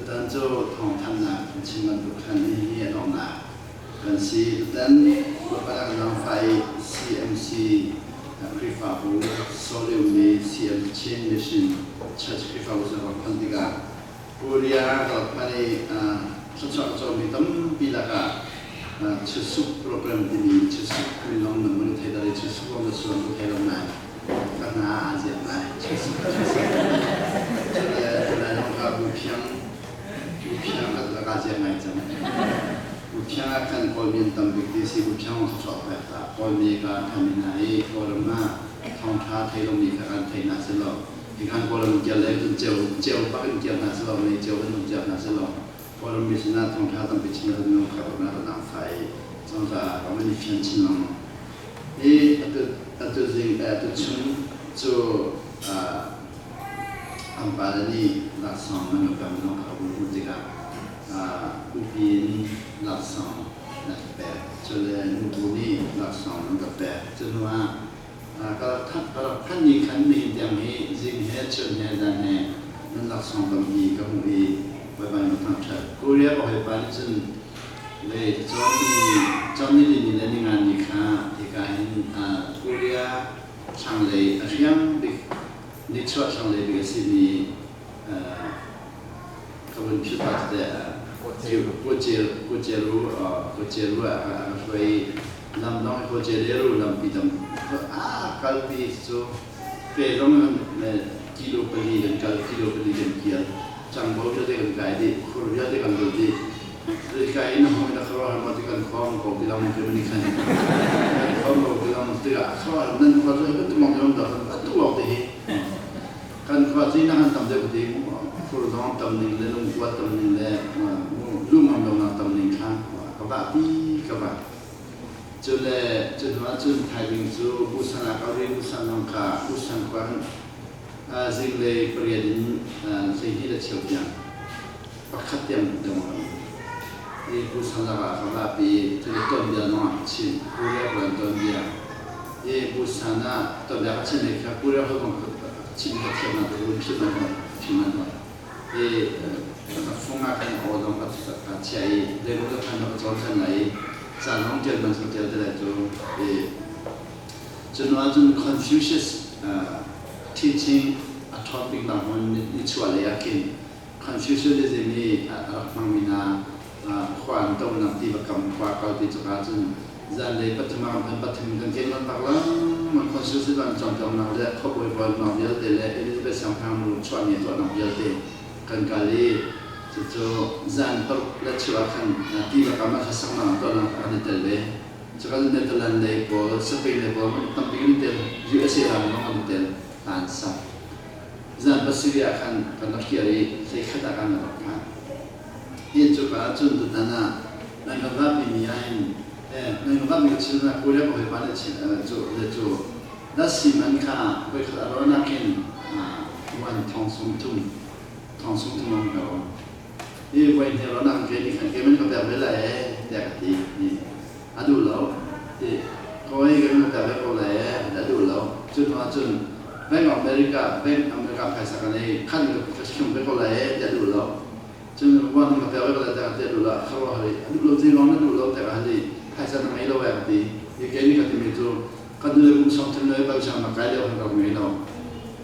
Tutan cu thawngthanhnak kan chim bantuk khan nihin hi a donghnak kan si. Tutan Bapak zaangfah i CMC Khrihfabu Seoul ummi CMC Chin Mission Church Khrihfabu cu rak phanh tikah Korea ka rak phanh i thluachuah ka cawmmi tampi lakah Chusuk program timi Chusuk min lawng nan mun thei i Chusuk lawng na suan ku thei lo nai ka hna aa ziak ngai Chusuk Chusuk cule tunai lawng ka bu phiang bu phiang ka ka ziak ngai cang. Bu phiang ah khan Kawlmi an tam bik ti si. Bu phiang lawng thluachuah pek ta Kawlmi ka kan in hna i Kawlram ah thawngtha thei lomi kha kan thei hna si lo. Hi khan Kawlram kial le cun ceu ceu bak in kial hna si lo, mei ceu in kial hna si lo. Kawlram mi sinah thawngtha tampi chim le minung kha na ka zaangfah i cangka ka van i fian chin lengmang. Hi atu atu zing atu chun cu an pale nih laksawng nan ka pek minung kha ka hmuh tikah upi in laksawng nan ka pek. Cule nubu nih laksawng nan ka pek. Cu hnu ah ka rak phanh ni khan nihin tiang hi zing he chun he zan he nan laksawng tampi ka hmuh i Bawipa nih ka thangṭhat. Korea ka hawipa nih cun le cawn ni ni le ninga ni kha hika hin Korea thlanglei a hriang bik nichuah thlanglei bik a simi ka vun philh pah tete Kocheru Kocheru ah a ka hruai i lam dong Kocheru lampi dam a kalpi cu pe zong kilo 4 kan kal, kilo 4 kan kial, cangbo vialte kan kai dih, khur vialte kan lut dih. Kai in hmu in a khuaruahhar maw ti kan khong ko ti lang ti mani khan kan khong ko ti lang tikah khuaruahhar nan khua cu hi bantuk lawng ti dah atu lawng te hi kan khua ci na han tam deuh ti khur zong tam ning le lungkua tam ning le lungam lo nak tam ning kha ka vah pi ka vah. Cule cu hnu ah cun thaizing cu Busan ah ka ri. Busan zong kha Busan khua zinglei 8 in 12 le cheu tiang, 1 tiang deng ram i Busan lakah ka vapi. Cule tuanbia zong ah ka chim, Korea puan tuanbia i Busan ah tuanbia ka chim i kha Korea holh zong ka chim ka thiam na tu philh na philh na i fung ah khan aw zong ka chia i zeimaw ka khan ka cawn than lai i ca zong ṭial man cu ṭial te lai cu i. Cu hnu ahcun Confucius teaching a ṭhawn biknak hmun nichuahlei ah khin Confucianism i a rak hmangmi hna khua an tonak tiva kam khua kal ti cuk ahcun zanlei 3 ah kan phan, 3 kan ken kan tak lengmang. Confucius an cawnpiaknak le khuabawi bawinak vialte le Elizabeth siangpahrangnu chuahni tuahnak vialte kan kal i cucu zan 6 le cheu ah khan tiva kam ah hlasaknak an tuahnak kan i tel ve. Cuka Netherlands lei pawl, Spain lei pawl tampi kan i tel, USA ram zong an i tel, an sak. Zan 7 ah khan kan rak kir i 11 ah kan rak phan. Hi cuka ah cun tutan ah nan kan vapimi ah hin nan kan vapmi ka chim na Korea ka hawipa nih cu le cu lasi man kha voikhat a rawn ah khin wan thong sum thum thong sum thum an ka rawn. Hi voi hne rawn ah ke nih khan ke man ka pek ve lai ee tiah ka ti. A duh lo. Ti kawi ke man ka pek ve ko lai ee a duh lo. Cu hnu ah cun Bank of America, Bank America phaisa kan ei khan ka khiung ve ko lai ee tiah a duh lo. Cun wan ka pek ve ko lai tiah ka ti, a duh lo. A khuaruahhar i a duh lo, zei ruang na duh lo tiah ka hal i phaisa na ngei lo ee ka ti. Hi ke nih ka timi cu kan nule kum 30 le bal siang na kai lio khan ka rak ngei lo.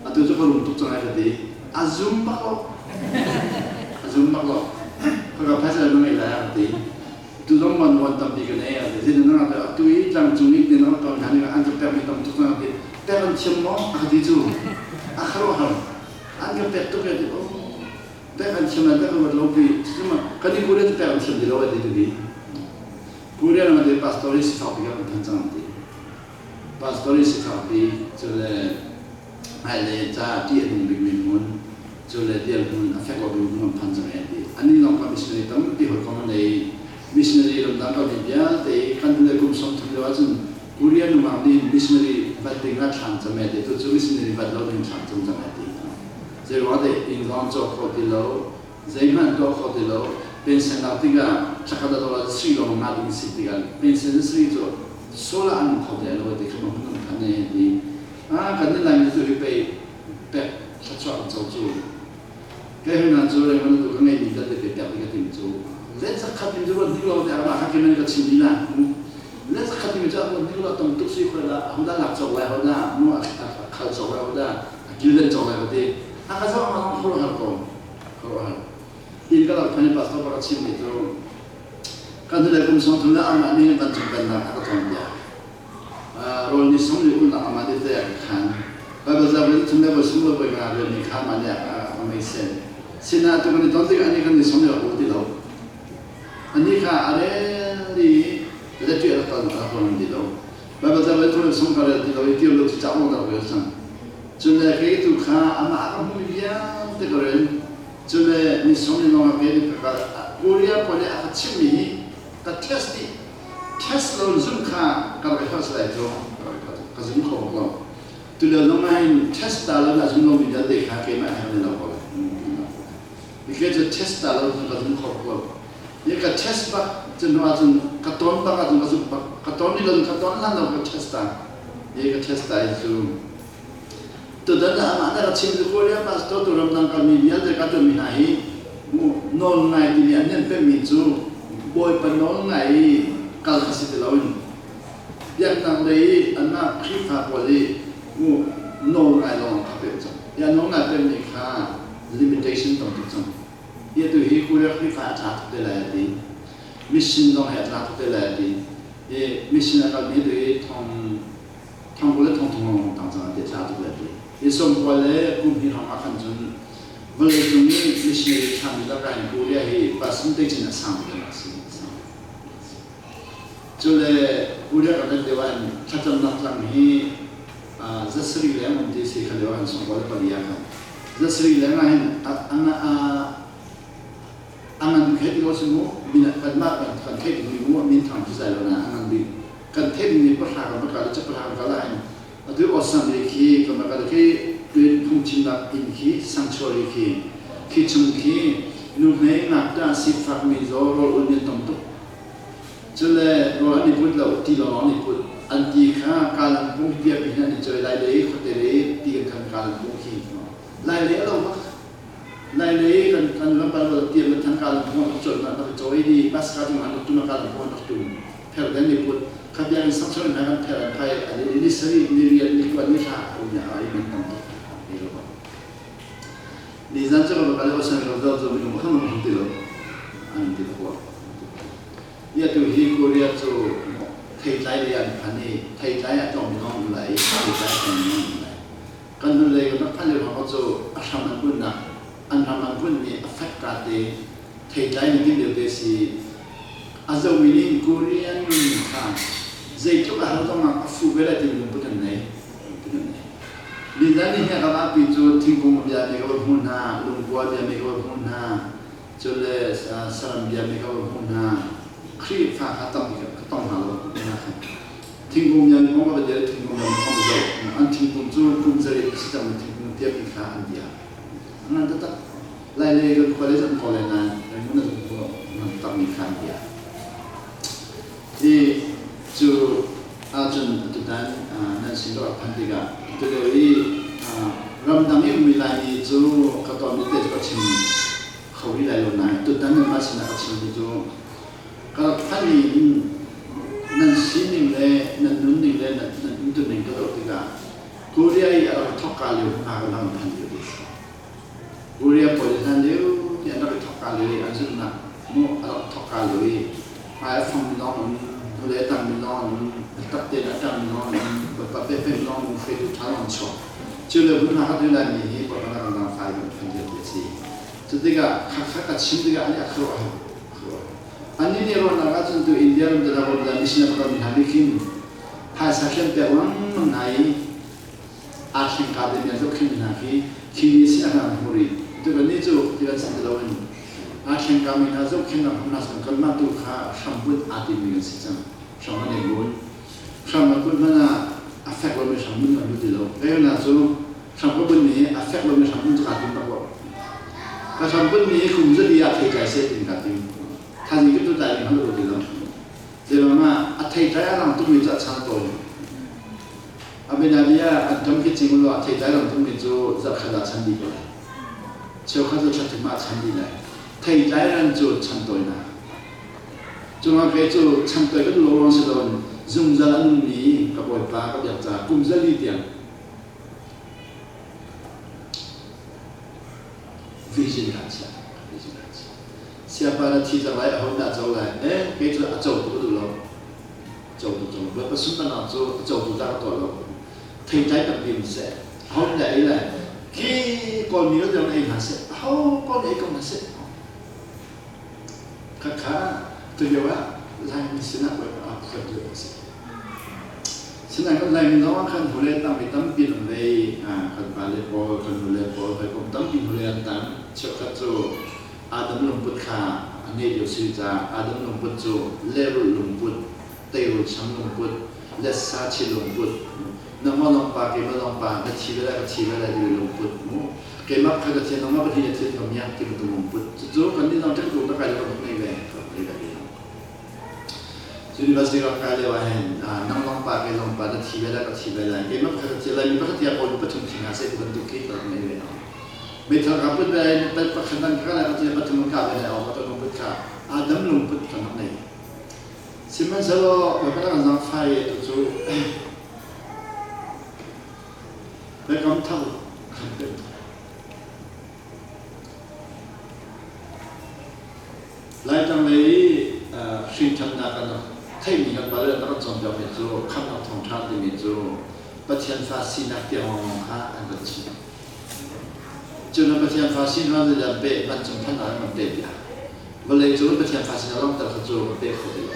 Atu cu ka rum tuk cang ai ka ti. A zum bak lo. A zum bak lo. Ka phaisa na ngei lai a ka ti. Tu zong man wan tampi ka nei a ti. Zin na ngah atu i tlangcung i tin ton hna ning an ka pek mi tam tuk cang a ti. Pek an thiam maw a ka ti cu. A kharuahhar. An ka pek tuk e ti. Oh, pek an thiam lai pek an lo pi. Cuma kan i Korea cu pek an thiam ti lo a ti tu hi. Korea ram ah pastor i sifak pi kan than cang ti. Pastor i sifak pi cu le hmailei ca ṭih a nung bikmi hmun cu le dirhmun a fek lomi hmun an phan cang e ti. Annih lawng kha missionary tampi hawikom an nei. Missionary ramdang kalmi vialte kan hnulei kum 30 lio ahcun Korea nungak nih missionary vat ding ah thlaan cam e ti. Tu cu missionary vat lo ding thlaan cam cang e ti. Zeiruang deh inn zong cawk kho ti lo, zeihmanh tuah kho ti lo, pension lak tikah thlakhat a dollar sui lawng ngah ding si tikah pension sui cu solar an kho te lo ti kha hmun an phan e ti. Ah, kan nih Laimi cu hi pei pek thluachuah kan co cu. Kei hna cu rengmang tu ka ngeihmi vialte pe piak ding ka tim cu let zakhat in cu ruat hnik lo te amah kha kimen ka chim dih na let zakhat in cu ruat hnik lo tam tuk si khoi la hodah lak cawk lai, hodah mu a khal cawk lai, hodah a kilven cawk lai ka ti. A ka zoh ma khuaruahhar ko, khuaruahhar in ka lak phani. Pastor pa ka chim mi cu kan hnulei kum 30 le amah nih vancung pennak a ka cawnpiak, rawl ni sung ni ulnak amah nih te a ka khan, Bible za voi thum le voi sung le voi nga rian ni kha amah nih a mei sen sinah tu kan i ton tikah ani kan ni sung ni rak ul ti lo. Ani kha a rel i le tu a rak kal rak ti lo, Bible za voi thum le sung ka rel ti lo i tir lo cu cak lo rak rel cang. Cun le kei tu kha amah a ka hmumi vialte ka rel. Cun le ni sung ni nong a ke ka Korea pawl nih a ka chimmi hi ka test dih. Test lo zum kha ka rak i harh lai cu ka zum kho bak lo. Tulio zong ah hin test ta lo na zum lomi vialte kha keimah he kan i lo ko lai. Ke cu test ta lo ka zum kho bak lo. Ni ka test bak cu hnu ahcun ka ton bak ahcun ka zumh bak. Ka ton ni lo ka ton hlan lo ka test ta. Ni ka test ta i cu tutan ah amah na ka chim cu Korea pastor tu ramdang kalmi vialte ka tonmi hna hi nawl ngai timi an nan pemmi cu Bawipa nawl ngai i kal kha si ti loin biaknak lei i anmah Khrihfa pawl i nawl ngai lawng kha pek cang. Hi a nawl ngai pemmi kha limitation tam tuk cang. Hi atu hi Korea Khrihfa a tla tuk te lai a ti. Mission zong hi a tla tuk te lai a ti. Hi mission a kalmi tu hi thong 10,000 le 3,000 lawng tang cang ti tla tuk le ti. Hi 90 le kum hi hrawng ah khan cun vawleicung i missionary thlami lakah hin Korea hi percentage in a sang bik a si. Cu le Korea kan rat lio ah hin thlacamnak tlang hi 700 leng um ti si. Kha lio ah hin 94 ah khan 700 leng ah hin a ngan bik he ti ko si mu. Min kanmah kan theih bik mi mu min thang cu zai lo na a ngan bik kan theih mi pahra kan va kal i pahra kan kal ah hin atu assembly khi kan va kal khi tuin phungchimnak inn khi, sanctuary khi, khi chung khi nuhmei, ngakṭah, sifak, mizaw rawl ul mi an tam tuk. Cule rawl an i put lo, ti lawng an i put. An ti kha kalan pung piak in an i choi lai lei khuate lei ti kan khan kalan pung khi lai lei a lo bak. Lai lei kan kan ram bal bal tiam kan than kalan pung an choi na ka choi di bus ka chung an tu na kalan pung an tum pher den ni put kha biak in sanctuary na kan pher an phai an ni sari ni rian ni kuan ni thla um ya ai man tam tuk ni lo. Ni zan chu ka kal osan ro zo zo mi um khang um ti lo an ti ko ya. Tu hi Korea cu theitlai lei an phan i theitlai a tlawm nong lai, theitlai a tlawm nong lai. Kan hnulei kan rak phan lio hna cu a hram an bunnak, an hram an bunmi a fek ka te theitlai ni tim lio te si. A zomi nih Korean nun kha zeitluk a har zong ah a fu ve lai timi lungput an nei, lungput an nei. Lila nih hi a kan ahpi cu thingkung bia mi ka va hmu hna, lungkua bia mi ka va hmu hna, cule saram bia mi ka va hmu hna. Khrihfa kha tampi ka tong hna lo hna kha. Thingkung bia mi kong ka va dir, thingkung bia mi kong ka zoh. An thingkung cu kum zarih a si cangmi thingkung tiapi kha an bia. An taktak. Lai lei kan khua lei zong ko le nain Rangoon na zung ko nan takmi kha an bia. Hi cu ahcun tutan nan sin ka rak phanh tikah tulio i ramdang i ummi Laimi cu ka ton te cu ka chim kho rih lai lo nain tutan nanmah sinah ka chimmi cu ka rak phanh in nan sining le nan nunning le nan umtuning ka zoh tikah Korea i a rak thawkka lio hna ka lang phan lio ti. Korea pawl i hlan lio ti an rak i thawkka lio i an zumhnak mu a rak thawkka lio i hmai a fangmi lawng um, hnulei a tangmi lawng um, biatak tein a ṭangmi lawng um, Bawipa pekmi lawng um, hruaitu ṭha lawng chuak. Cu le hun hna kha tu Laimi hi Bawipa na kan fai kan phan lio ti a si. Cu tikah khakha ka chim tikah an i a khuaruah har. Annih nih ruahnak ahcun tu India ram te ram la mission a kalmi hna nih khin phaisa hrem pek lengmang hna i aa thlengka te mi an zohkhenh hna khi khi mi sin ah an hmu rih. Tu kan nih cu ti kan si ti loin aa thlengka mi hna zohkhenhnak hmun hna chung kanmah tu kha hrambunh aa timmi kan si cang. Hram an i bunh. Hram an bunh hmanh ah a fek lomi hram bunh an duh ti lo. Kei hna cu hram ka bunhmi hi a fek lomi hram bunh cu kaa tim bak lo. Ka hram bunhmi hi kum zali ah theitlai seh tin kaa tim. Thaizing cu tu tlai ding hmanh ka duh ti lo. Zeiruang ah a theitlai a rang tukmi cu a chan tawn. A bianabia an ṭam khi cing ulaw a theitlai rang tukmi cu zarhkhat ah chan dih ko lai. Cheukhat cu thla thum ah chan dih lai. Theitlai ran cu chan tawinak. Cungah kei cu chan tawi ka duh lo ruang si loin zungzal a nungmi ka Bawipa ka biak caah kum 400 tiang vision kaa chiah. Vision kaa chiah. Siapa na thi cang lai, aho dah co lai? Eh, kei cu a cotu ka duh lo. Cotu co. Bawipa sunparnak cu a cotu dah ka tuah lo. Theitlai tampi um seh. Aho dah ei lai? Khi Kawlmi lo tiang ei hna seh. Aho paoh nih ei ko hna seh. Khakha tulio ah Laimi sinah Bawipa aa phuan lio a si. Sinain kan Laimi zong ah khan hule tangmi tampi an um ve. Kan pale pawl, kan nule pawl, hawikom tampi hule an tang. Cheukhat cu Adam lungput kha a ngei lio si caah Adam lungput cu lehrulh lungput, teirul cham lungput, letsa chi lungput, nangmah lawng pa keimah lawng pa na thi ve lai ka thi ve lai timi lungput mu keimah pakhat ka thian nangmah pahnih na thian ka miak ti bantuk lungput cucu kan nih zong ṭektu na kai le kan ngei ve kan ngei ve University rak kai lio ah hin nang lawng pa kei lawng pa na thi ve lai ka thi ve lai keimah pakhat ka thian lai mi pakhat tiah kawl pathum thi hna seh ti bantuk khi ka rak ngei ve no meithal ka put ve pakhat nan ka lai ka thi pathum ka ve lai awk ka lungput kha Adam lungput kan rak nei Sihmanhsehlaw Bawipa kan zaangfah i atu cu biakam thar kan pek. Laitlang lei i hrinṭhannak kan rak theihmi kan pale an rak cawnpiakmi cu khamhnak thawngṭha timi cu Pathian fa sinak tiang lawnglawng kha an kan chimh. Cun Pathian fa sin hna zeidah an peh vancung phannak an kan peh tiah vawlei cung in Pathian fa sinah langhter kha cu kan pe kho ti lo.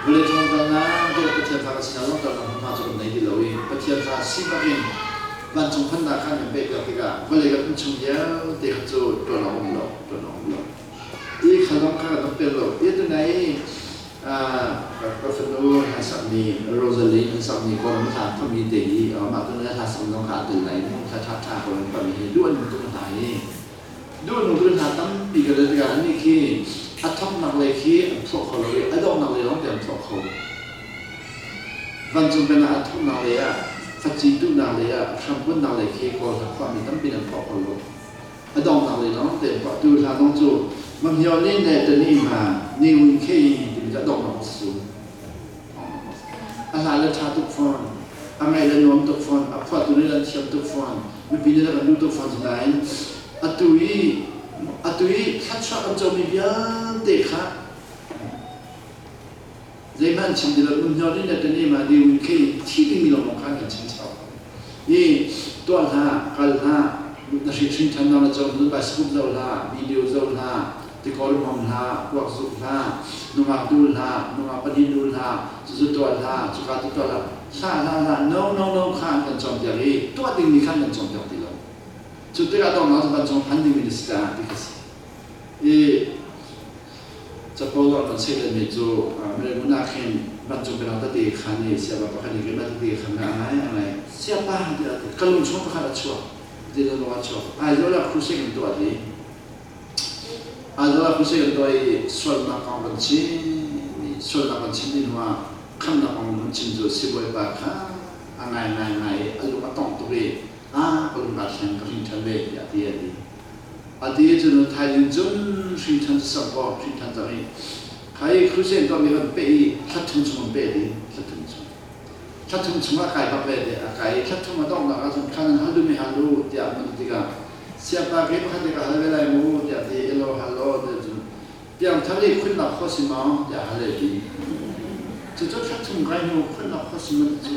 Vawlei cung an kalnak te Pathian fa kan sinah langhternak hmunhma cu kan nei ti lo i Pathian fa si bakin vancung phannak kha an kan peh piak tikah vawlei kan um chung vialte kha cu ṭuan awk um lo, ṭuan awk um lo. I kha zong kha kan rak pel lo. I tunai ka fanu an sakmi Rosaline an sakmi Kawlram hla phami te hi mah tu hla sak zong kha a tel lai mu thla ṭha ṭha Kawlram phami hi duh an nung tuk hna hi duh an nung tuk hna tampi ka rel tikah annih khi a thawknak lei khi an phuah kho lo i a donghnak lei lawng te an phuah kho vancung pen ah a thawknak lei ah faci tuhnak lei ah hramhmunnak lei khi Kawl hla phuahmi tampi an phuah kho lo a donghnak lei lawng te pah tu hla zong cu mamhio nin le tani ma ni win khe timi cu a donghnak a si cu a hla le ṭha tuk fawn a ngaih le nuam tuk fawn a phuahtu nih an thiam tuk fawn mipi nih an duh tuk fawn nain atu i thluachuah kan comi vialte kha zeihmanh chim ti lo mamhio nin le tani ma ni win khe thi dingmi lawng kha kan chim chau i tuah hlah kal hlah na hrin ṭhan na co na bicycle zoh hlah video zoh hlah tikor hmang hlah kuak zuk hlah nungak dul hlah nungak pahnih dul hlah cucu tuah hlah cuka tu tuah hlah hlah hlah hlah no no no kha an kan cawnpiak i tuah dingmi kha an kan cawnpiak ti lo cu tikah dawtnak cu vancung phan dingmi na si caah ti kha si i Capo ah kan sehlenmi cu Mirang ah khin vancung bialang tete khan i siapa pakhat nih keimah tete khan a ngai a ngai siapa tiah a ti ka lung chung pakhat a chuak ti le lung a chuak Aizawl ah crusade kan tuah ti Aizawl ah crusade kan tuah i sualnak kong kan chim i sualnak kan chim dih hnu ah khamnak kong kan chim cu sibawipa kha a ngai ngai ngai i a lung a tongh tuk i ah ka lung kaa thleng ka hring ṭhan ve tiah a ti a ti A ti cun thaizing cun hri ṭhan sak awk hri ṭhan cang i khai crusade tuahmi kan peh i thla thum chung an peh dih thla thum chung thla thum chung ah kai bak ve te a kai i thla thum a donghnak ahcun khan an hal duhmi hal u tiah an ti tikah siapa ke pakhat te ka hal ve lai mu tiah ti elo hal law ti cun piangthar i khunnak kho si maw tiah hal e ti cucu thla thum kai hnu khunnak kho si ma cu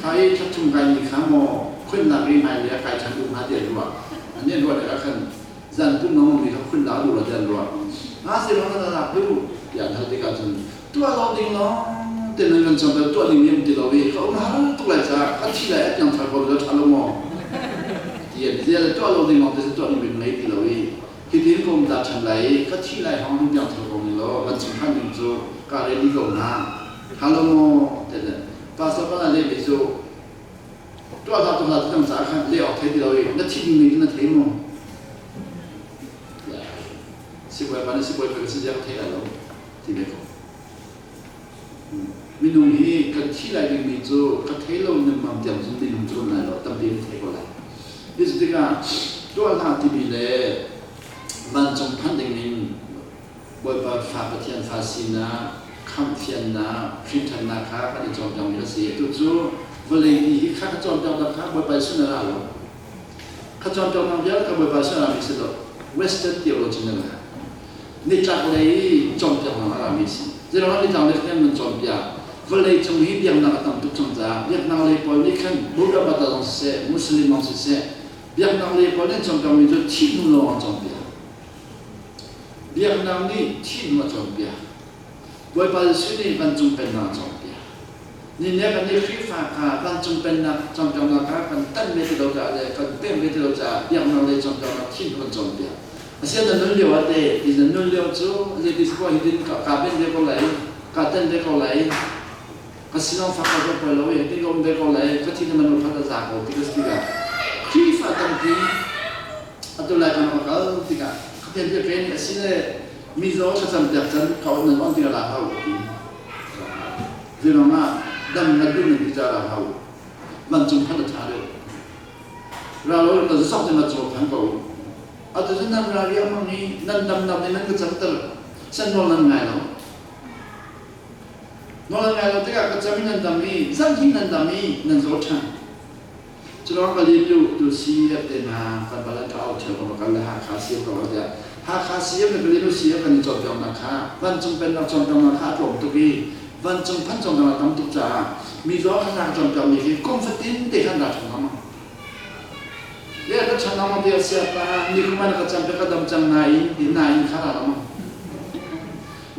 khai thla thum kai ni kha maw khunnak i hmailei ah kai ṭhan duh hnga tiah ruah an nih ruah tikah khan zan pum nong mi kha khun dah duh lo tiah an ruah nga si lo na lak duh tiah an hal tikah cun tuah lo ding lawng te nan kan cawm tuah ding mi um ti lo i ka um har tuk lai caah ka thi lai a piangthar ko lo ṭha lo maw ti an zia le tuah lo ding lawng te tuah ding mi ngei ti lo i hitin ka um ta ṭhan lai i ka thi lai hong hung piangthar ko ning law kan chung hran ding cu ka ready ko na halo maw te le pastor pa le mi cu tuah hlah tuah hlah ti caah khan leh awk thei ti lo i na thi ding ning na thei maw sibawi pa nih sibawi pa ka si zia ka thei lai lo ti ve ko minung hi kan thi lai dingmi cu ka thei lo nemmam tiang cun minung cu kan lai lo tampi kan thei ko lai hi cu tikah. Tuah hlah timi le vancung phanh dingin Bawipa fa Pathian fa sinak, khamhfiannak, hrinthannak kha kan i cawnpiakmi a si. Atu cu vawlei pi hi kha ka cawnpiaknak kha Bawipa Jesuh na ra lo. Kha cawnpiaknak vialte kha Bawipa Jesuh na rami si lo. Western theology na ra. Nitlak lei cawnpiaknak a rami si. Zeiruangah nitlak lei khan nan cawnpiak? Vawlei cung hi biaknak a tam tuk cang caah biaknak lei pawl nih khan Buddha Bata zong siseh, Muslim zong siseh, biaknak lei pawl nih an cawnpiakmi cu thih hnu lawng an cawnpiak. Biaknak nih thih hnu a cawnpiak. Bawipa Jesuh nih vancung pennak a cawnpiak. Ni nih kan nih Khrihfa kha vancung pennak cawnpiaknak kha kan tanh ve ti lo caah le kan pek ve ti lo caah biaknak lei cawnpiaknak thih hnu kan cawnpiak. Asian na nun lio ah teh ti na nun lio cu zeiti si poah hitin ka ben ve ko lai, ka ten ve ko lai, ka sinong fak ko ko lo i hitin ka um ve ko lai, ka thi na man kha za ko ti ka si tikah Khrihfa tampi atu lai kan rak kal tikah khapian piak ke nih a si le mizaw thlacam piak can ka on nan on tikah la hau ti zeiruang ah dam na duh nan ti ca la hau vancung phan a ṭha deuh ra lo ka zok ding a caw phan ko atu cu nan ra riangmang i nan damnak nih nan ka camter san nawl nan ngai lo nawl nan ngai lo tikah ka cam i nan dam i zan hi nan dam i nan zaw ṭhan. Culawng ka lim lu tu CF te hna kan bal an ka au theo ka kal le Hakha CF ka tiah Hakha CF le ka lim CF kan i cawnpiaknak kha vancung pennak cawnpiaknak kha a tlawm tuk i vancung phan cawnpiaknak tam tuk caah mi zaw kha ka cawnpiakmi khi kum fatin te khan ra ṭhan lengmang le ka ṭhan lengmang tiah siapa ni kum an ka cam ka dam cang nain ti nain kha ra lengmang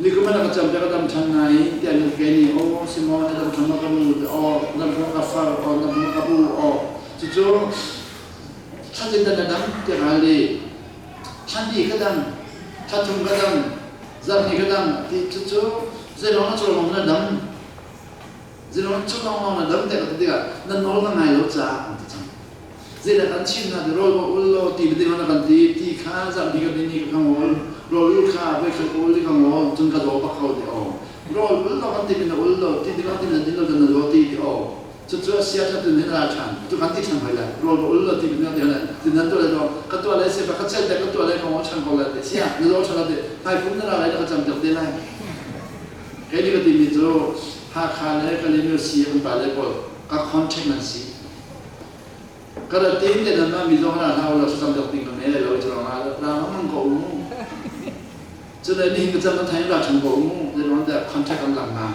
Ni kum an ka cam ka dam ṭhan ngai tiah nan ke nih aw si maw na dam ṭhan maw ka nu aw dam ṭhan ka far aw dam ṭhan ka pu aw cucu thla tin na dam tiah ka hal i thla hnih ka dam thla thum ka dam zarh hnih ka dam ti cucu zeilawng na cawl na dam zeilawng cu lawng na dam tiah ka ti tikah na nawl ka ngai lo caah an ti cang. Zeidah kan chim hna ti rawl va ul law ti biading na kan ti ti kha zarhpi ka ding i ka ngawl rawl ul kha voikhat ka ul i ka ngawl cun ka zaw bak ko ti aw rawl ul law kan ti mi na ul lo ti ding ti na din lo na zaw ti ti aw cucu a sia ṭha tun hin ra ṭhan tu kan ti ṭhan hoi lai rawl va ul law ti biading ti ti nan tuah lai lo ka tuah lai sia ka cel te ka tuah lai ka ngawl ṭhan ko lai ti sia na zaw ṭhan ti hmai kum na ra lai na ka cam tek te lai kei ni ka ti mi cu Hakha le Kalaymyo si an pa le pawl ka contact nan si. Ka rat tein te nan mah mi zong ra hlah ulaw thlacam dok ding ka me lo cu rang ra mang ko u. Cu le nihin ka cam kan thain ra ṭhan ko u. Zei ruang dah contact an lak na.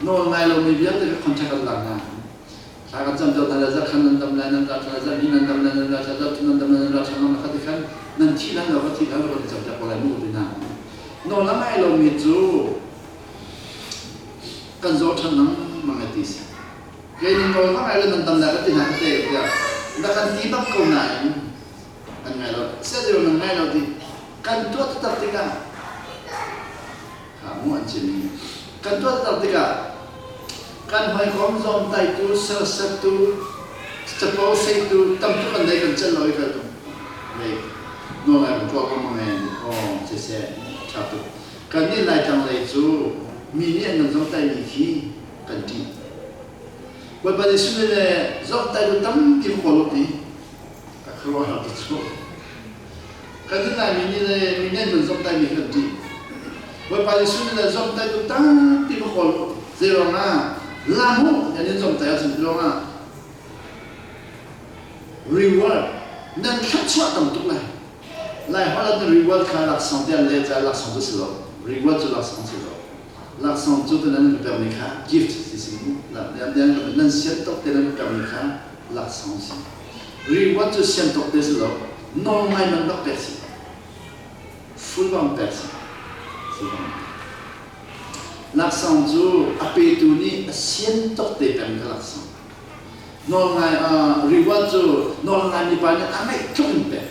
Nawl ngai lo mi vialte ka contact an lak na. Thla kan cam deuh hna le zakhan nan dam lai nan ra ṭhan zan hi nan dam lai nan ra ṭhan zan nan dam lai nan ra ṭhan nan kha ti khan nan thi lan lo ka thi lan lo kan cam piak ko lai mu ti na. Nawl a ngai lo mi cu kan zaw ṭhan nang mang ti si. Kei ning nawl hlah ngai le nan dam lai ka ti hna ka te tiah na kan ti bak ko nain kan ngai lo seh nan ngai lo ti kan tuah taktak tikah kha mu an chim kan tuah taktak tikah kan hawikom zawmtaitu sersettu capo seitu tam tuk an nei kan celh lo i kal tung lei nawl ngai kan tuah ko mang aw siseh ṭha tuk kan nih Laitlang lei cu mi nih an kan zawmtaimi khi kan ṭih. Bawipa Jesuh nih le zomhtaih lu tampi ka kawl ti ka khuaruahhar ti cu. Kan nih Laimi nih le mi nih an kan zomhtaihmi kan ṭih. Bawipa Jesuh nih le zomhtaih lu tampi ka kawl zei ruangah lam u an in zomhtaih ahcun ruangah reward nan thluachuah tam tuk lai. Lai holh ah reward kha laksawng tiah le ca laksawng cu si lo. Reward cu laksawng si lo. Laksawng cu nan ka pekmi kha gift ti si mu. Nan sian tok te nan ka pekmi kha laksawng si. Reward cu sian tok te si lo. Nawl ngai man bak pek si. Full bang pek si. Full bang. Laksawng cu a petu nih a sian tok te pekmi kha laksawng. Nawl ngai reward cu nawl ngai mi pa nih a ngeih tluk in pek.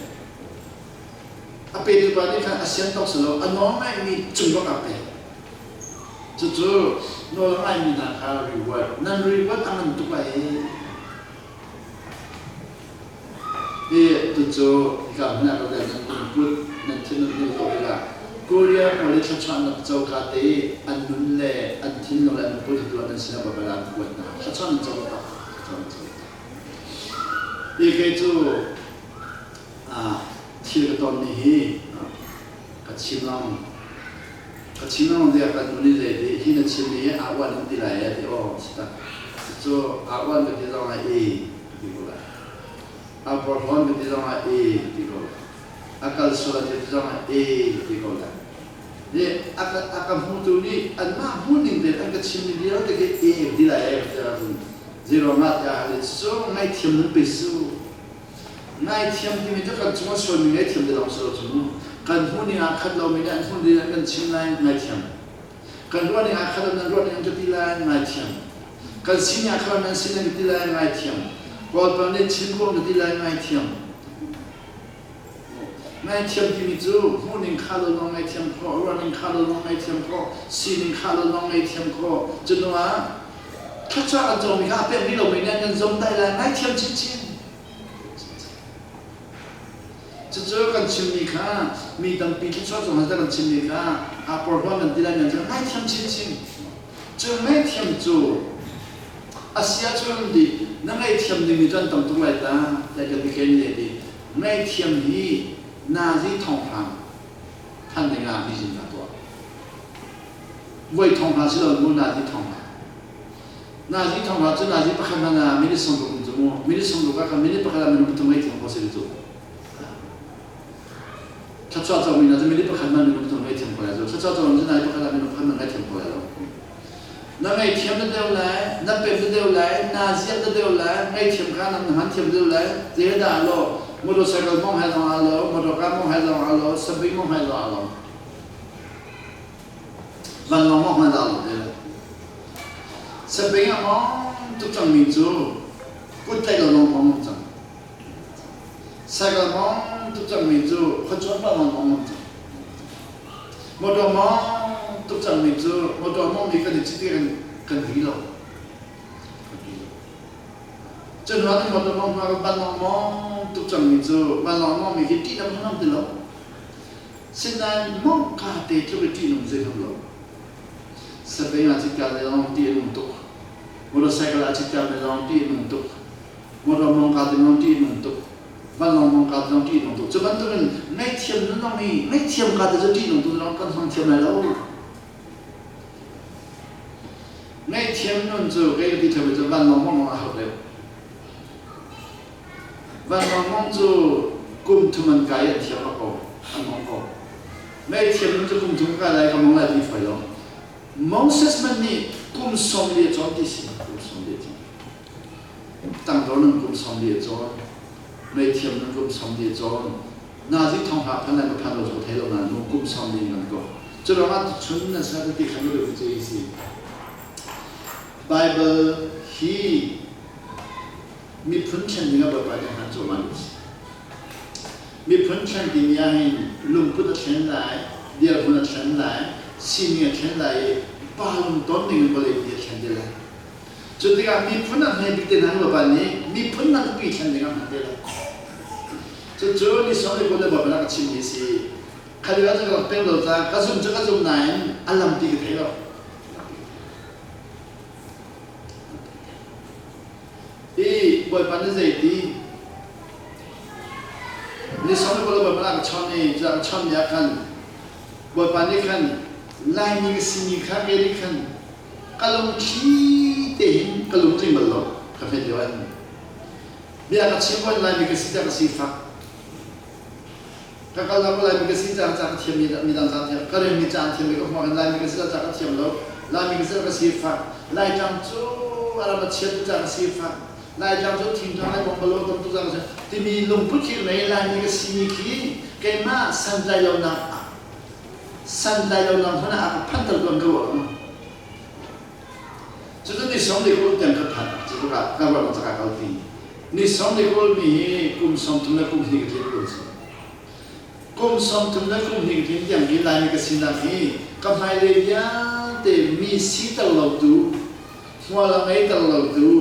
A petu pa nih khan a sian tawk si lo, a nawl ngaihmi cung bak ah pek. Cucu nawl ngaimi hna kha reward. Nan reward a ngan tuk lai i hi tucu hika hmun ah ka nan lungput nan thinlung nan zoh tikah Korea pawl i thluachuahnak coka te i an nun le an thinlung le an lungput hi tuah nan sinah Baibal ah an kuat hna. Thluachuah nan co taktak. Thluachuah nan co taktak. Hi kei cu Thil ka ton ni hi ka chim lang ka chim lang tiah kan nu nih zei ti hi na chim mi hi aa uan an ti lai e ti aw si tak cu aa uan ka ti zong ah e ka ti ko lai aa porhlawn ka ti zong ah e ka ti ko lai a kal sual a ti zong ah e ka ti ko lai nih a ka hmutu nih anmah hmuhning tein an ka chim mi vialte khi e ka ti lai e ka ti ahcun zeiruangah tiah hal cu ngaihthiam nan pe su. Ngaithiam timi cu kan cung a sualmi ngaithiam ti lawng si lo cu mu. Kan hmuhning aa khat lomi nih an hmuhning an kan chim lai, ngaithiam. Kan ruahning aa khat lo nan ruahning an ka ti lai, ngaithiam. Kan sining aa khat lo nan sining an ka ti lai, ngaithiam. Kawlpa nih Chin ruang ka ti lai, ngaithiam. Ngaithiam timi cu hmuhning kha lo lawng ngaithiam khawh, ruahning kha lo lawng ngaithiam khawh, sining kha lo lawng ngaithiam khawh. Cu hnu ah thluachuah kan cawngmi kha a pek rih lomi nih an kan zomtaih lai, ngaithiam chinchin. Cucu kan chimmi kha mi tampi thluachuah cung ah kan chimmi kha aa porhlaw nan ti lai nan cu ngaithiam chinchin. Cu ngaihthiam cu a si ahcun di na ngaihthiam dingmi cu an tam tuk lai ta tiah kan ti ken le ti ngaihthiam hi nazi thonghram than dingah mizin ka tuah. Voi thonghra si lo mu nazi thonghra. Nazi thonghra cu nazi pakhat hmanh ah minute 60 um cu mu. Minute 60 ah khan minute pakhat ah minung pathum ngaihthiam khawh si cu. Thluachuah comi hna cu minute pakhat hmanh minung pathum ngaihthiam khawh lai cu. Thluachuah comi cu nazi pakhat ah minung pakhat hmanh ngaihthiam khawh lai lo. Na ngaihthiam na deuh lai, na pem na deuh lai, naa ziak na deuh lai, ngaihthiam kha na hman thiam deuh lai. Zeidah lo, motorcycle mong hai zong aa lo, motorcar mong hai zong aa lo, sabing mong hai zong aa lo. Vanlawng mong hai dah lo te. Sabing a mong tuk cangmi cu kut tlaih lo lawng mong cang. Cycle mong tuk cangmi cu khuacuan pa mong mong cang. Motor mong tuk cangmi cu motor mongmi kan i cit kan kan ri lo. Cun ruang in motor mong hna vanlawng mong tuk cangmi cu vanlawng mongmi khi ṭih nam nam ti lo. Sinain mong ka te tluk i ṭih nung zei ham lo. Sabeng ah cit ka le lawng ṭih a nung tuk. Motorcycle ah cit ka le lawng ṭih a nung tuk. Motor mong ka te lawng ṭih a nung tuk. Vanlawng mong ka zong ṭih nung tuk. Cu bantukin ngaihthiam nun zong hi ngaihthiam ka te cu ṭih nung tuk zong kan hmang thiam lai lo. Ngaihthiam nun cu kei ka ti ṭheo cu vanlawng mong a hau deuh. Vanlawng mong cu kum thum an kai an thiam bak ko, an mong ko. Ngaihthiam nun cu kum thum ka kai lai ka mong lai ti fai lo. Moses man nih kum 40 a cawn ti si, kum 40 a cawn. Tangdor nan kum 40 a cawn. Ngaihthiam nan kum 40 a cawn. Nazi thong hla phan lai ma phan lo cu thei lo na nu kum 40 nan ko. Cu ruangah chun nan sa ti khan lu cu si. Bible hi miphun thlen ding ah Bawipa nih han cawm an si. Miphun thlen timi ah hin lungput a thlen lai, dirhmun a thlen lai, sining a thlen lai i pa lungton ning in vawlei pi a thlen te lai. Cu tikah miphun a hme bik te hna nu pa nih miphun nan pi thlen ding ah hman te lai. Cucu ni sawm le kul le Bawipa rak ka chimmi a si. Kha lio ah cun ka rak peng lo caah ka zum cu ka zum nain a lampi ka thei lo. I Bawipa nih zei ti ni sawm le kul le Bawipa rak ka chawnh i cu a ka chawnh ni ah khan Bawipa nih khan Laimi ka simi kha ke nih khan ka lungthli te hin ka lungtling bal lo ka hmet lio an bia ka chim wan laimi ka si ta ka sifak ka kal lo laimi ka si ca ca ka thiam mi midang ca thiam ka rem mi ca thiam mi ka hmuak laimi ka si ca ka thiam lo laimi ka si ka sifak laitlang cu aram a chiat ca ka sifak laitlang cu thingtlang lai bong balo tam tu ca ka timi lungput khi mei laimi ka si mi khi keimah santlai lo nak santlai lo nak hmanh ah a ka phanter tuan ka ruah lo. Cucu ni 21 tiang ka phan. Cucu ka ka ruah ka kalpi. Ni 21 mi hi kum 32 ka tlin kun si. Kum 32 ka tlin tiang hi Laimi ka sinak hi ka hmailei vialte mi siter lo tu, hmual a ngeiter lo tu,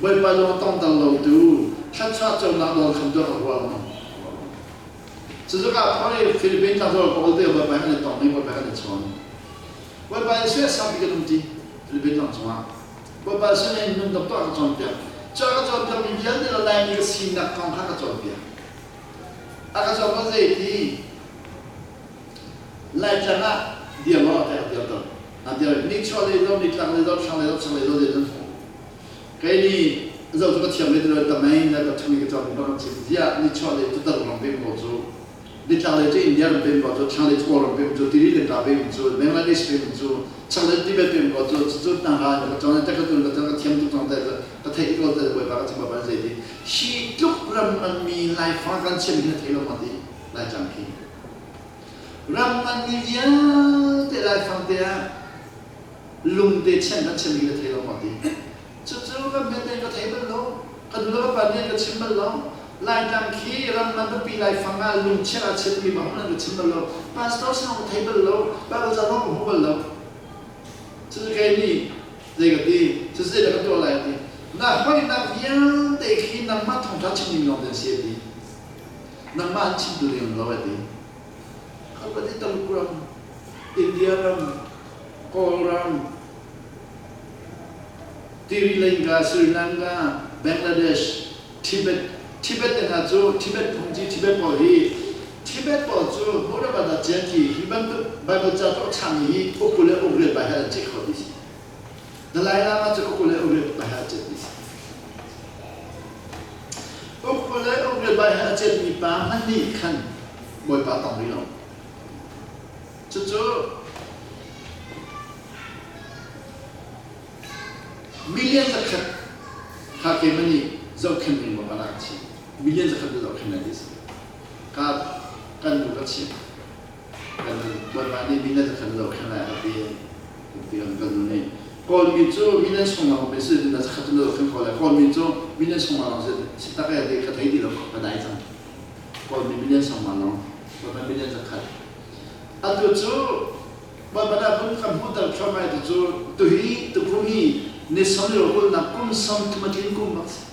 Bawipa lung a tongter lo tu, thluachuah conak nawl khamtu ka ruah lo. Cucu ka phone i Philippines tlangzawl ka ul te Bawipa kan i tong i Bawipa kan i chawn. Bawipa in sui a saupi kan um ti Philippines tlang cungah. Bawipa sin in nun dok tuah ka cawnpiak. Cu a ka cawnpiak mi vialte le Laimi ka sinak kong kha ka cawnpiak. A ka cawk lo zei ti Laitlang ah dir law a dir to. A dir nichuah lei zo, nitlak lei zo, thlang lei zo, chak lei zo zei nan hmu. Kei nih zo cu ka thiam ve ti lo tamai na ka thumi ka cawk bang chim ziah nichuah lei cu tar ram pem ko cu nitlak lei cu India ram pem ko cu thlang lei cu Kawl ram pem cu Tiri Lanka pem cu Bangladesh pem cu chak lei Tibet pem ko cu cu tang ra ka cawng te ka tun ka cawng ka thiam tuk cang te ka theih ko te bawipa ka chim bawipa zei ti hi tluk ram ngan mi Laifa kan chiam hi na thei lo ma ti Laitlang khi ram ngan mi vialte Laifang te ah lungte chian kan chim mi na thei lo maw ti cucu kan hmet ka thei bal lo ka nu le ka pa nih ka chim bal lo Laitlang khi ram man biapi laifang ah lungchia a chim mi bang nan ka chim bal lo pastor sin ka thei bal lo Bible ca zong ka hmu bal lo cucu kei nih zei ka ti cucu zei dah ka tuah lai ti na hoinak vialte khi nangmah thawngṭha chim ding lawng te an si a ti nangmah an chimtu ding lo a ti Kha ti Taluk ram India ram Kawlram, Sri Lanka, Sri Lanka, Bangladesh, Tibet, Tibet te hna cu Tibet phungci Tibet pawl hi Tibet pawl cu Buddha cian khi hi bantuk Bible ca tuah chami hi uk le uk riat bai hal an cek kho ti si. Dalai Lama cu uk le uk riat bai hal a cek ti si. Uk le uk riat bai hal a cetmi pa hmanh nih khan Bawipa tong rih lo. Cucu million zakhat kha keimah nih zohkhenh ding bak ah chim. Million zakhat cu zohkhenh lai ti si. Ka kan nu ka chim. Kan Bawipa nih million zakhat zohkhenh lai a ti. Ti kan kan nu nih. Kawlmi cu million sung lang pe si na zakhat cu zohkhenh ko lai. Kawlmi cu million sung lang si si tak e ti ka thei ti lo ka dai cang. Kawlmi million sung lang Bawipa million zakhat. Atu cu Bawipa dah vun kan hmuhter thluahmah i cu tuhi tukum hi ni 20 kum 30 a tlin kum bak si.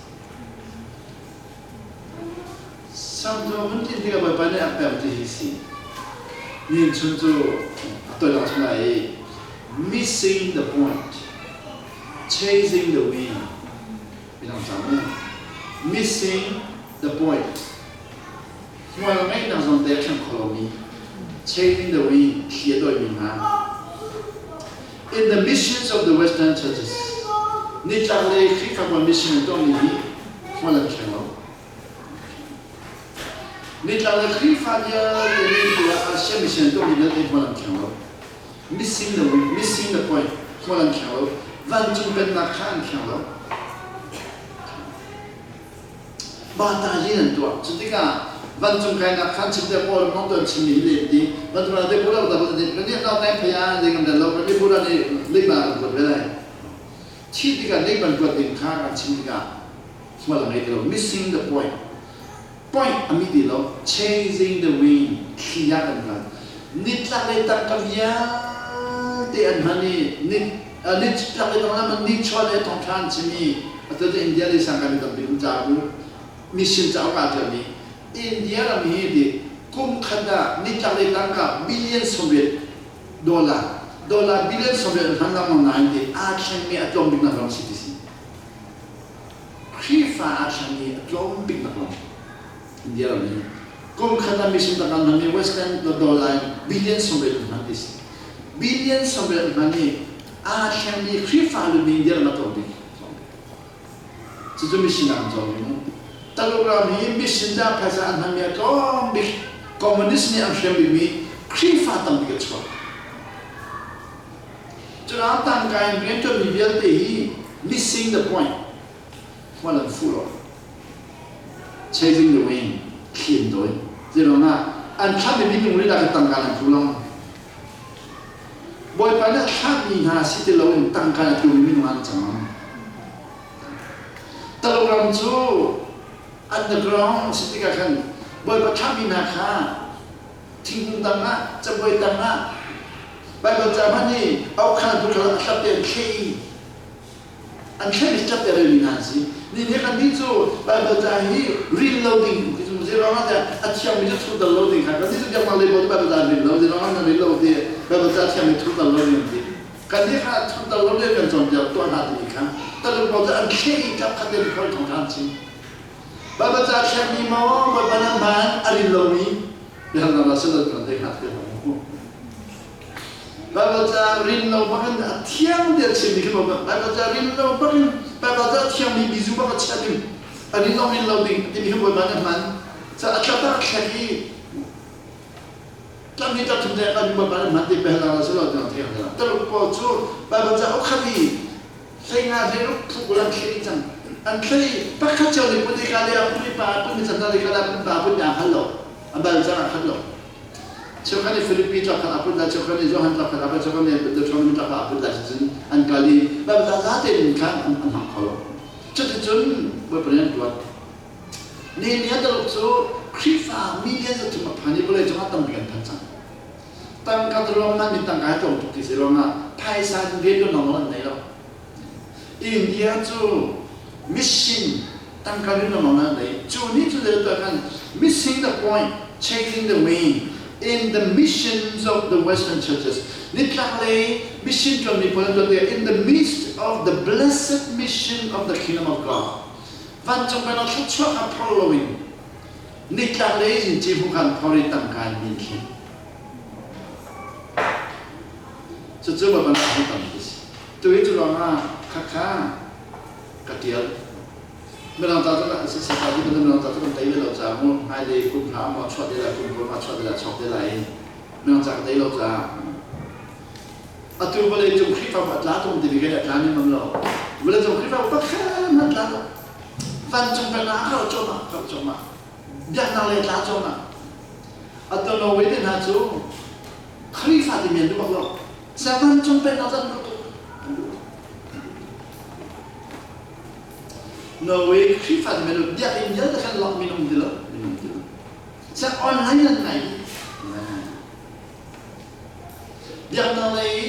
30 a vun tlin tikah Bawipa nih a pek ti hi si. Nin chun cu a toilang chung lai i missing the point, chasing the wind. Bilang cang mu. Missing the point. Hmual ngeihnak zong te a thleng kho lomi chasing the wind thli a dawimi hna. In the missions of the Western churches, nitlaklei Khrihfabu mission an tuahmi hi hmual an thleng lo. Nitlaklei Khrihfa vialte nih tiah Asia mission an tuahmi vialte hmual an thleng lo. Missing the wind, missing the point, hmual an thleng lo. Vancung pennak kha an thleng lo. Bata yin an tuah. Cu tikah vancung kainak khan chim te Paul mong ton chim mi hi le ti vancung la te Buddha da de kan ni nau nai phaya de ngam lo kan ni Buddha ni leiba kan kuat ve lai. Thi tikah leiban kuat ding kha kan chim tikah hmual a ngei ti lo. Missing the point. Point a mi ti lo. Chasing the wind. Thli ah kan kal. Nitlak le tangka vialte an hman i nitlak le tangka man nichuah le thawngṭha an chim i atu cu India le sangka mi tampi um caah mu mission cauk aa ṭialmi India ram hi ti kum khat ah nitlak le tangka billion 80 dollar dollar billion 80 an hman lengmang nain ti aa thlengmi a tlawm biknak ram si ti si Khrihfa aa thlengmi a tlawm biknak ram India ram hi kum khat ah mission tak an hman i Western dollar billion 80 an hman ti si billion 80 an hman i aa thlengmi Khrihfa lu ning dirhnak a bik. Cucu mission ah an cawng mu. Taluk ram hi mission ca phaisa an hmanmi a tlawm bik. Communist nih an hrem bikmi Khrihfa tam bik a chuak. Curam tangka in rianṭuanmi vialte hi missing the point. Hmual an fuh lo. Chasing the wind, thli an dawi. Zeiruang ah an thlahmi minung lila kha tangka an fu lo. Bawipa nih a thlahmi hna si ti loin tangka a tlumi minung an cang. Taluk ram cu underground si tikah khan Bawipa thlahmi hna kha thingkung tangah, cabuai tangah Baibal ca hmanh i aukhan tu kha a hlap te an thleh i an thleh i tlap te relmi hna an si. Ni nih kan nih cu Baibal ca hi ril lo ding ti cu zeiruang ah tiah a thiangmi cu thu dal lo ding kha kan nih cu biaknak lei pawl cu Baibal ca an ril lo zeiruang ah nan ril lo ti Baibal ca thiangmi thu dal lo ding ti kan nih kha thu dal lo ding kan cawnpiak tuah hna timi kha Taluk pawl cu an thleh i tlap khat te khol thong ṭhan chin. Baibal ca thiangmi maw Bawipa nan hman a rin lomi biahalnak ah sila kan te hngat te mu. Baibal ca rin lo bakin a thiang te chimmi khi maw Baibal ca rin lo bakin Baibal ca thiangmi bizu bak a chia ding a rin lo rin lo ding timi khi Bawipa nan hman ca a tlap ah thlek i tlam hi tlap thum te kan Bawipa nan hman ti biahalnak ah sila kan te hngat Taluk pawl cu Baibal ca ukhat i hleina hleiruk phuk an thlei cang an thlei pakhat cio nih pun ika le ah pun pa pun mi chan ika la pun pa pun aa khat lo a bal cang aa khat lo cheukhat nih Philippi tlak khat a put lai cheukhat nih Johan tlak khat a put cheukhat nih Deuteronomy tlak khat a put lai cun an kal i Bible za tein khan an hmang kho lo cuticun Bawipa nih an tuan Nehemiah Taluk cu Khrihfa million 300 a phan i vawlei cungah tampi an phan cang Tangka ruang man mi tangka hi tlawm tuk ti si ruangah phaisa in rian ṭuan an nei lo. India cu mission tangka rian ṭuan an nei. Cu nih cu zei tuah khan missing the point, chasing the wind in the missions of the Western churches. Nitlaklei mission ṭuanmi pawl an tuah tikah in the midst of the blessed mission of the kingdom of God. Vancung pennak thluachuah kha phor loin Nitlaklei in ci hmuh phor i tangka in min thli. Cucu Baibal ah hmu tampi si. Tu hi cu ruangah khakha ka tial. Mirang ca cu si sa ti mirang ca cu kan tei lo ca mu hmailei kum hra maw chuah te lai kum kul ma chuah te lai chok te lai i mirang ca ka tei lo ca atu vawlei cung Khrihfabu a tla tung ti kai a tla ning mam lo vawlei cung Khrihfabu pakhat hmanh tla lo vancung peng ah a cuahmah a cuahmah biaknak lei tla cuahmah atu Norway te hna cu Khrihfa timi an duh bak lo sa vancung pennak cu an duh tuk an duh Norway Khrihfa timi an duh biakinn vialte khan lock minung ti lo minung ti lo sa online an ngai biaknak lei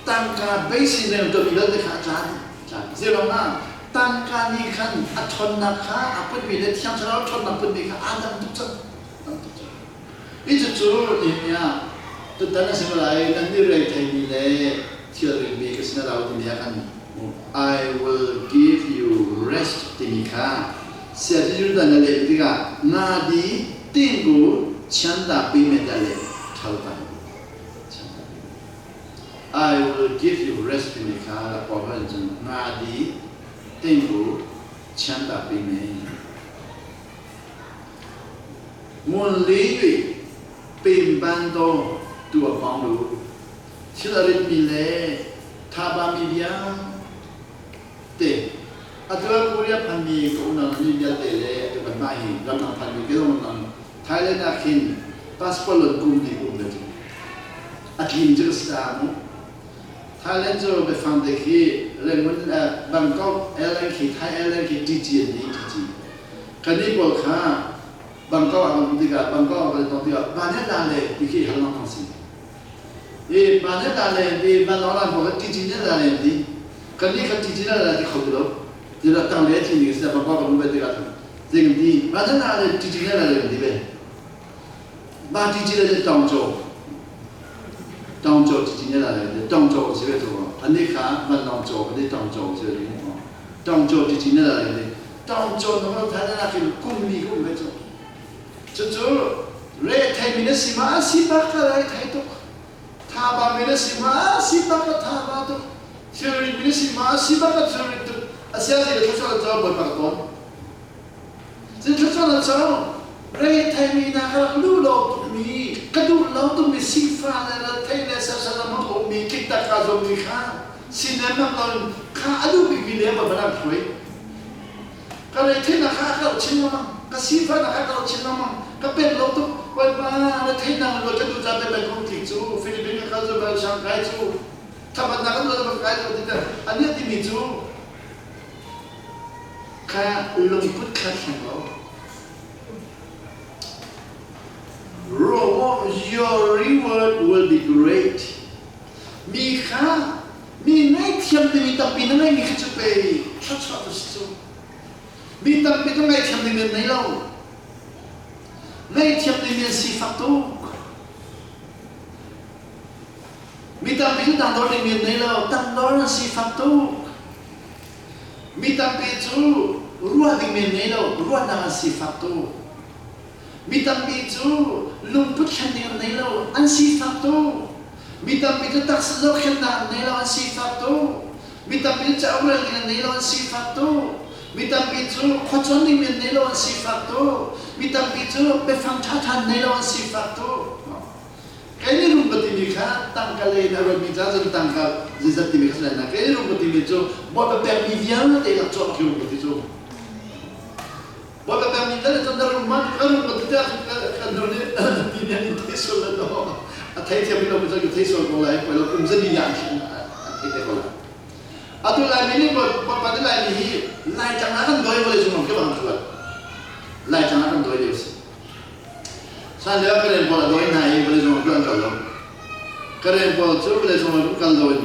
tangka beisei leng tuahmi vialte kha a tla dih tla zeiruangah tangka nih khan a ṭhawnnak kha a putmi le Thiang Thlarau ṭhawnnak putmi kha aa dang tuk cang dang tuk cang hi cucu Nehemiah tutan a si lai nan nih rei theimi le thil ringmi ka sin a lo timi ah khan I will give you rest timi kha sia Judah na leh tikah nga di tin ku chian ta pi me ta le ṭhal ta I will give you rest timi kha Paul nih cun nga di tingku chiantak pi me ngun li wi pim ban to tua pong lu thil a rit mi le thaba mi vialte atu Korea phan mi ka unau mi vialte le atu kan mah hi ramdang phan mi ke zong nang Thailand ah khin passport lon kum ni kum le cu a tlim cu ka si ta mu Thailand cu biafang te khi Rangoon Bangkok airline khi Thai airline khi TG an ti TG kan nih pawl kha Bangkok ah kan um tikah Bangkok ah kan tong tikah ba ne la le ti khi hal lang si i ba ne la le ti ban long lan pawl kha TG ne la le ti kan nih kha TG ne la ti kho ti lo ti la tang le ti ni si Bangkok kan um ve tikah zei kan ti ba ne la le TG ne la le kan ti ve Ba ti ci le tong cho tong cho ti ci ne la le tong cho si ve cho ani kha van long cho ani tong cho si ve tong cho ti ci ne la le tong cho no tha na kin kum ni kum ve cho chu chu re thai mi na si ma si ba ka lai thai tuk tha ba mi na si ma si ba ka tha ba tuk thilri mi na si ma si ba ka thilri tuk asia si le thla cho boi pa ka ton Zeitluk cu retheimi hna ka rak duh lo tukmi, ka duh lo tukmi sifah le rethei le serhsat a hmang ummi tliktak kaa zuammi kha sinem bak loin kha a duh bikmi le va rak hruai. Ka retheihnak kha a karh chin lengmang, ka sifahnak kha a karh chin lengmang, ka pen lo tuk. Bawipa, retheihnak in ka duh ca pe peng ko tlik cu Philippines ka kal cu bel Shanghai cu thabatnak kan tuah kai cu ti anih timi cu Kha lungput kha thleng lo. Your reward will be great. Mi kha mi ngaihthiam dingmi tampi na ngeihmi kha cu pe thluachuah tu si cu. Mi tampi cu ngaihthiam dingmi an nei lo. Ngaihthiam dingmi an sifak tuk. Mi tampi cu tangdor dingmi an nei lo. Tangdor an sifak tuk. Mi tampi cu ruah ding men ngei lo, ruahnak an sifak tuk. Mi tampi cu lungput thlen ding an nei lo, an sifak tuk. Mi tampi cu taksa zohkhenhnak an nei lo, an sifak tuk. Mi tampi cu cauk rel ding an nei lo, an sifak tuk. Mi tampi cu khuacuan ding men nei lo, an sifak tuk. Mi tampi cu biafang ṭhaṭha an nei lo, an sifak tuk. Kei nih rum ka timi kha tangka lei in a ruatmi ca cun tangka zeizat timi kha si lai na. Kei nih rum ka timi cu Bawipa pekmi vialte lak cawk khi rum ka ti cu. Bawipa pekmi vialte cun na rum ma ka rum ka ti tiah kan nu nih ti nih an in thei sual le no. A thei thiam lo mi cu ka thei sual ko lai poi lo kum zali ya an thei te ko lai. Atu Laimi nih Bawipa nih Laimi hi Laitlang ah kan dawi vawlei cung ram ke bang an ruat. Laitlang ah kan dawi lio si. Hlan lio ah Karen pawl a dawi hna i vawleicung ah an kal lo. Karen pawl cu vawleicung ah kal lo in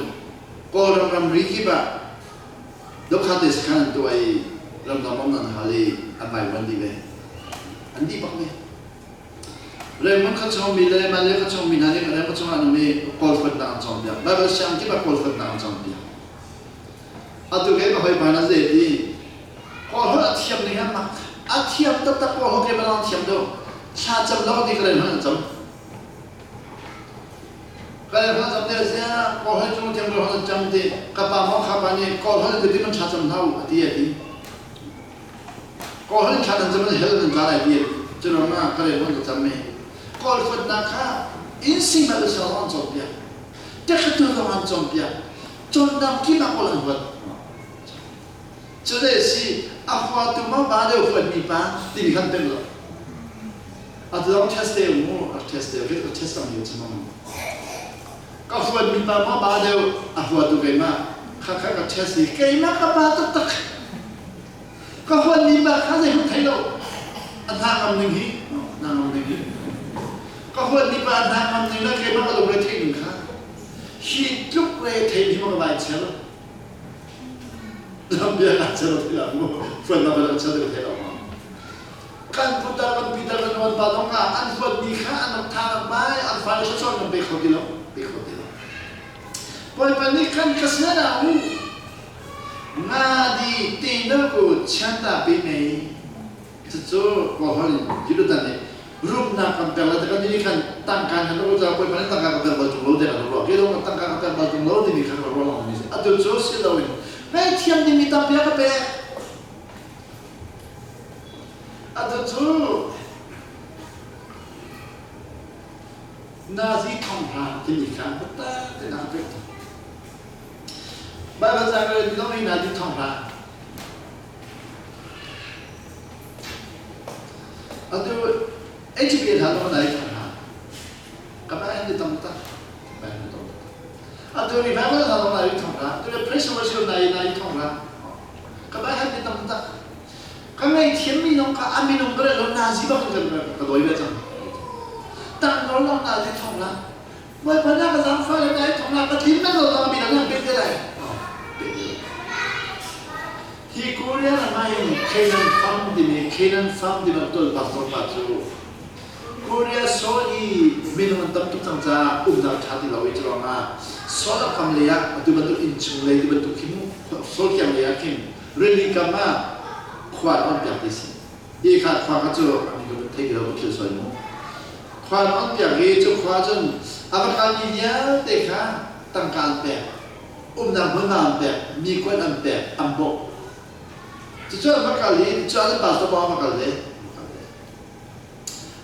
Kawlram ramri kip ah dokhate sakhan an tuah i ramdang bawmhnak an hal i an vaivuan dih ve. An dih bak ve. Raymond khuachungmi le Malay khuachungmi hna nih Karen khuachung ah an um i Kawl huatnak an cawnpiak. Bible siang kip ah Kawl huatnak an cawnpiak. Atu kei ka hawipa na zei ti Kawl holh a thiam ning a mak. A thiam taktak kawl holh ke bang thiam deuh. Thla cam lo ti ka len hman cam. Ka len hman cam te sia kawl holh chung thiam kawl holh cam ti ka pa mo kha pa nih kawl holh ti man thla cam hau a ti a ti. Kawl holh thla nan cam an hel nan tla lai ti cu ram ah ka len hman cam me. Kawl fotnak kha in sing ma le song an cawm piak. Tekhatu zong an cawm piak. Cawnnak kip ah kawl an huat. Cu le si a huatu ma ba deuh huatmi pa timi khan peng lo. Atu dong test te mu a test te rit a test tam hiu chimang. Ka huatmi pa ma ba deuh a huatu keimah kha kha ka test i keimah ka pa taktak. Ka huatmi pa kha zei hmanh thei lo. A hna ngam ning hi hna ngam ning hi. Ka huatmi pa hna ngam ning le keimah ka lungre theih ning kha hi tluk re thei hi ma ka vai chel. Lam bia ka chel ti la mu fuan na bal chel ti lo kan putar kan pitar kan wan pa dong ka an fuan mi kha an rak tha rak bai an fa le chon kan pe kho ti lo pe kho ti lo Bawipa nih kan ka sena u nga di te na ku chan ta pe mei Cucu Kawlholh in Judah nih rumnak kan pek lai kan nih khan tangka kan ru ca bawipa nih tangka ka pek bal tung lo tiah kan ruah. Kei dong tangka ka pek bal tung lo timi kha ka ruah lengmang mi si. Atu cu si loin ngaihthiam dingmi tampi a ka pek. Atu cu Nazi thonghra timi kha biatak tein a ka pek. Baibal ca ka rel mi zong hi Nazi thonghra Atu HBA hna zong nai thong hna. Ka bai han tam tak. Bai han tam tak. Atu revival hna zong nai thong hna. Atu le praise worship nai nai thong hna. Ka bai han tam tak. Ka ngei thiam mi zong kha a minung ka lo nazi bak in ka doi ve cang. Tang lo lo nazi thong la. Bawipa na ka zaangfah le nai thong la ka tlim na lo tang mi dang pe te lai. Hi Korea ram ahhin Canaan Farm timi Canaan Farm timi an tuan pastor pa cu Korea Seoul i minung an tam tuk cang caah umnak ṭha ti lo i curuangah Seoul a kam lei ah atu bantuk inn chung lei ti bantuk khi mu Seoul kiang lei ah khin rili kam ah khua an on piak ti si. Hi kha khua kha cu an ka thei ti lo ka philh sual mu. Khua an on piak i cu khua cun a va kalmi vialte kha tangka an pek. Umnak hmunhma an pek, mi kuat an pek, an bawmh. Cucu an va kal i cu an pastor pa va kal ve.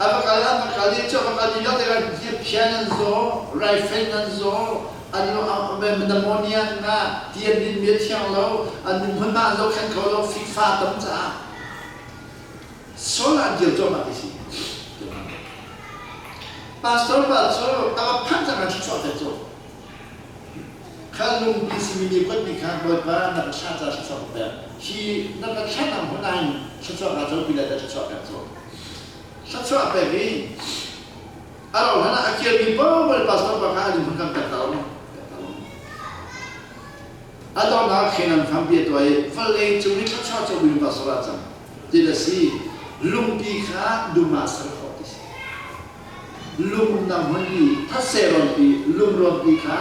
A va kal an va kal i cu a va kal mi vialte kha phian an zaw, rifle an zaw, an pneumonia an ngah, ti an din mi a thiang lo, an hmunhma an zohkhenh kho lo, fikfa tam caah. Saul ah dir cuahmah ti si. Pastor pa cu a va phanh cang an chuah te cu. Kha lungpi simi nih kuatmi kha Bawipa na ka thlah caah thluachuah ka pek. Hi na ka thlahnak hmun ah hin thluachuah kaa copi lai tiah thluachuah pek cu. Thluachuah pek i a rauh hlan ah a kirmi paoh le pastor pa kha an hmun kan pek ta lo. A donghnak khenan hrampi a tuah i vawlei cung i thluachuah comi pastor ah cang. Ti a si. Lungpi kha dum ah ser khawh ti si. Lungumnak hmun i thetse rawnpi, lung rawnpi kha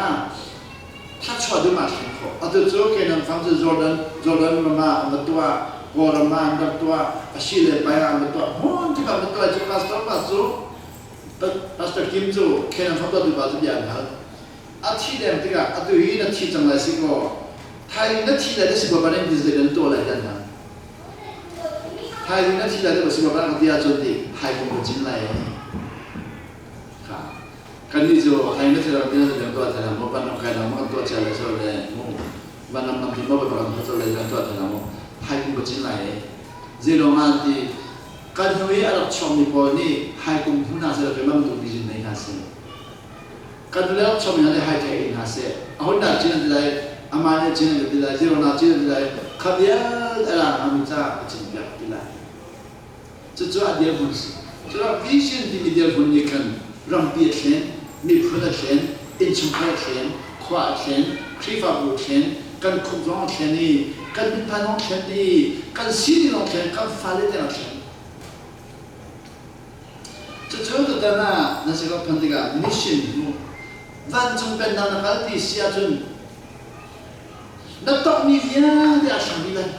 thluachuah dum ah thlen khawh. Atu cu Canaan fam cu Jordan, Jordan ram ah an va tuah. Kawlram ah an rak tuah, a si le pai ah an rak tuah, hmun kip ah an rak tuah. Cu pastor pa cu, Pastor Kim cu Kenan fapa tu pa cu bia an hal. A thi deng tikah atu hi na thi cang lai si kaw, thaizing na thi lai na si baban in zei nan tuah lai ti an hal. Thaizing na thi lai na si baban ka ti ahcun ti haikung ka cin lai. Kha. Kannih cu thaizing na thi lai ti nan tuah thai maw, van ram kai maw kan tuah cia lai so le mu van ram lam ti maw kan tuah lai kan tuah thai maw haikung ka cin lai. Zei ah ti kan hnu i a rak chuakmi pawl nih haikung hmu hna seh law lam duhmi zin nei hna seh. Kan hnu le rak chuakmi hna nih hai thei ei hna seh. A hun dah cin an ti lai, amah nih cin an ti lai, zero na cin an ti lai, kha vialte a la hngami caah ka cin piak ti lai. Cucu a dirhmun si. Cucaah vision timi dirhmun nih khan rampi a thlen, miphun a thlen, innchungkhar a thlen, khua a thlen, Khrihfabu a thlen, kan khuk zong a thlen i kan mithmai zong a thlen i kan sining zong a thlen, kan fale tiang a thlen. Cucu tutan ah na si ko phun tikah mission hmu vancung pennak na kal ti si ahcun na tongmi vialte a thleng dih lai.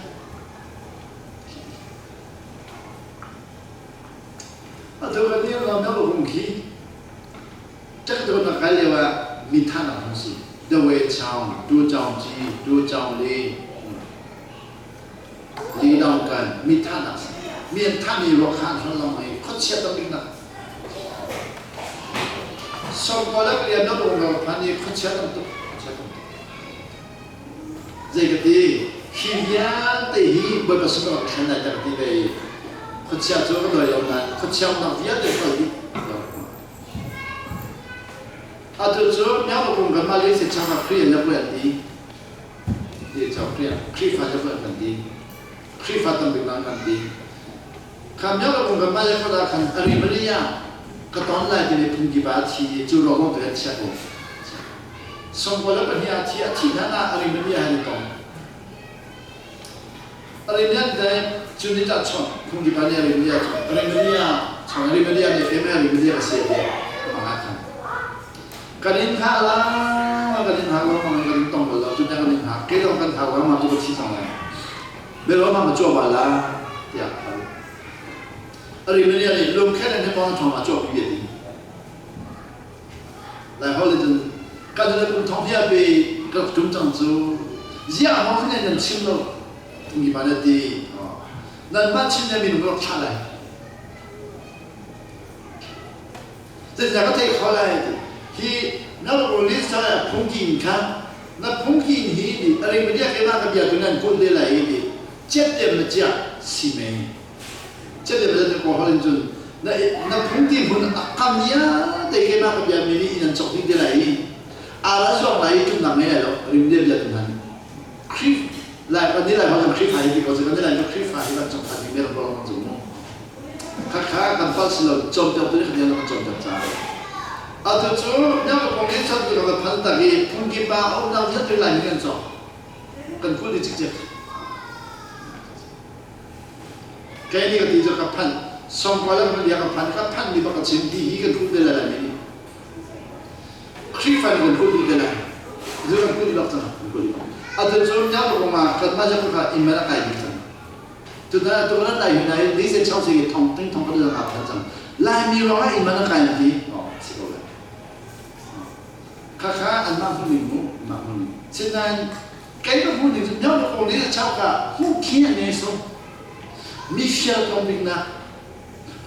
Atu kan nih ram na hung khi ṭekdon na kal lio ah mi thahnak hung si. Dawe chaung, tu chaung ci, tu chaung li, li dong kan mi thahnak si. Mi an thahmi ruak kha an hron long i khuachia tam bik nak. Sawmkaw le lian na rung lo phan i khuachia tam tuk, khuachia tam tuk. Zei ka ti, hi vialte hi Bawipa sin ka rak thlen lai ka ti ve i khuachia cu ka dawi lo nain khuachia umnak vialte hngal dih. Atu cu Myanmar kung kan mah le se chang ah Khrih an rak an ti. Ti chang Khrih Khrihfa rak an ti. Khrihfa tam bik kan ti. Kha Myanmar kung kan mah le kha khan ari Maria ka ton lai ti le phung ki ba thi cu ro mo te chia ko. Songkua le pahnih ah thi a thi hlan ah Arimania he an i tong. Arimania nih cu ni tah chawnh phungki pa nih Arimania chawnh Arimania chawnh Arimania nih keimah Arimania ka si a ti amah ah khan. Kan in hngah la kan in hngak lengmang kan in tong bal lo cu kan in hngak kei zong kan hngak lengmang cu ka thi cang lai. Bel ma ma chuah bal la tiah hal. Arimania nih lungkhen an hi pong thong ah chuah pi a ti. Laiholh in cun kan le kum thong vialte ka rak ṭum cang cu ziah maw khan nan chim lo timi pa na ti nanmah chim le minung ka rak thlah lai zeitindah ka theih khawh lai ti hi na rak release cang phungki in kha na phungki in hi ti a ring bia ke ma ka bia tu nan kulh te lai ti chiat tem na chiah si mei Chiat ko hal in cun na na phungti hmun a kam vialte ke ma ka bia mi nih in an chok ding te lai i ala zuang lai i tumnak ngei lai lo rim dia bia tum han Khrih lai kan ni lai hal Khrihfa hi ti ko kan ni lai Khrihfa hi kan chok than ding me ram ro zung mu kha kha kan pal si lo chom piak tu ni kan kan chom piak cha atu cu nyam ka pong ni chan tu ka phan tak i phungki pa um nang vialte lai ni kan chok kan kul di cik cik Kei nih ka ti cu ka phanh sawmkua le pali ka phanh ka phanh mi bak ka chim ti hi kan hmuh te lai lai mi Khrihfa nih kan hmuh dih te lai zu kan hmuh dih bak cang kan hmuh dih bak atu cu nyang ka kong ah kan mah jak kha in man a kai dih cang tu na tu na lai hi nai ni se chau se thong ting thong ka lang a phan cang lai mi rong ah in man a kai na ti oh si ko lai kha kha an mah hmu ning mu mah hmu ning sinain Kei ka hmuh ning cu myo na kawl i chauka hmuh khi an ngei sung. Mi fial tlawm biknak,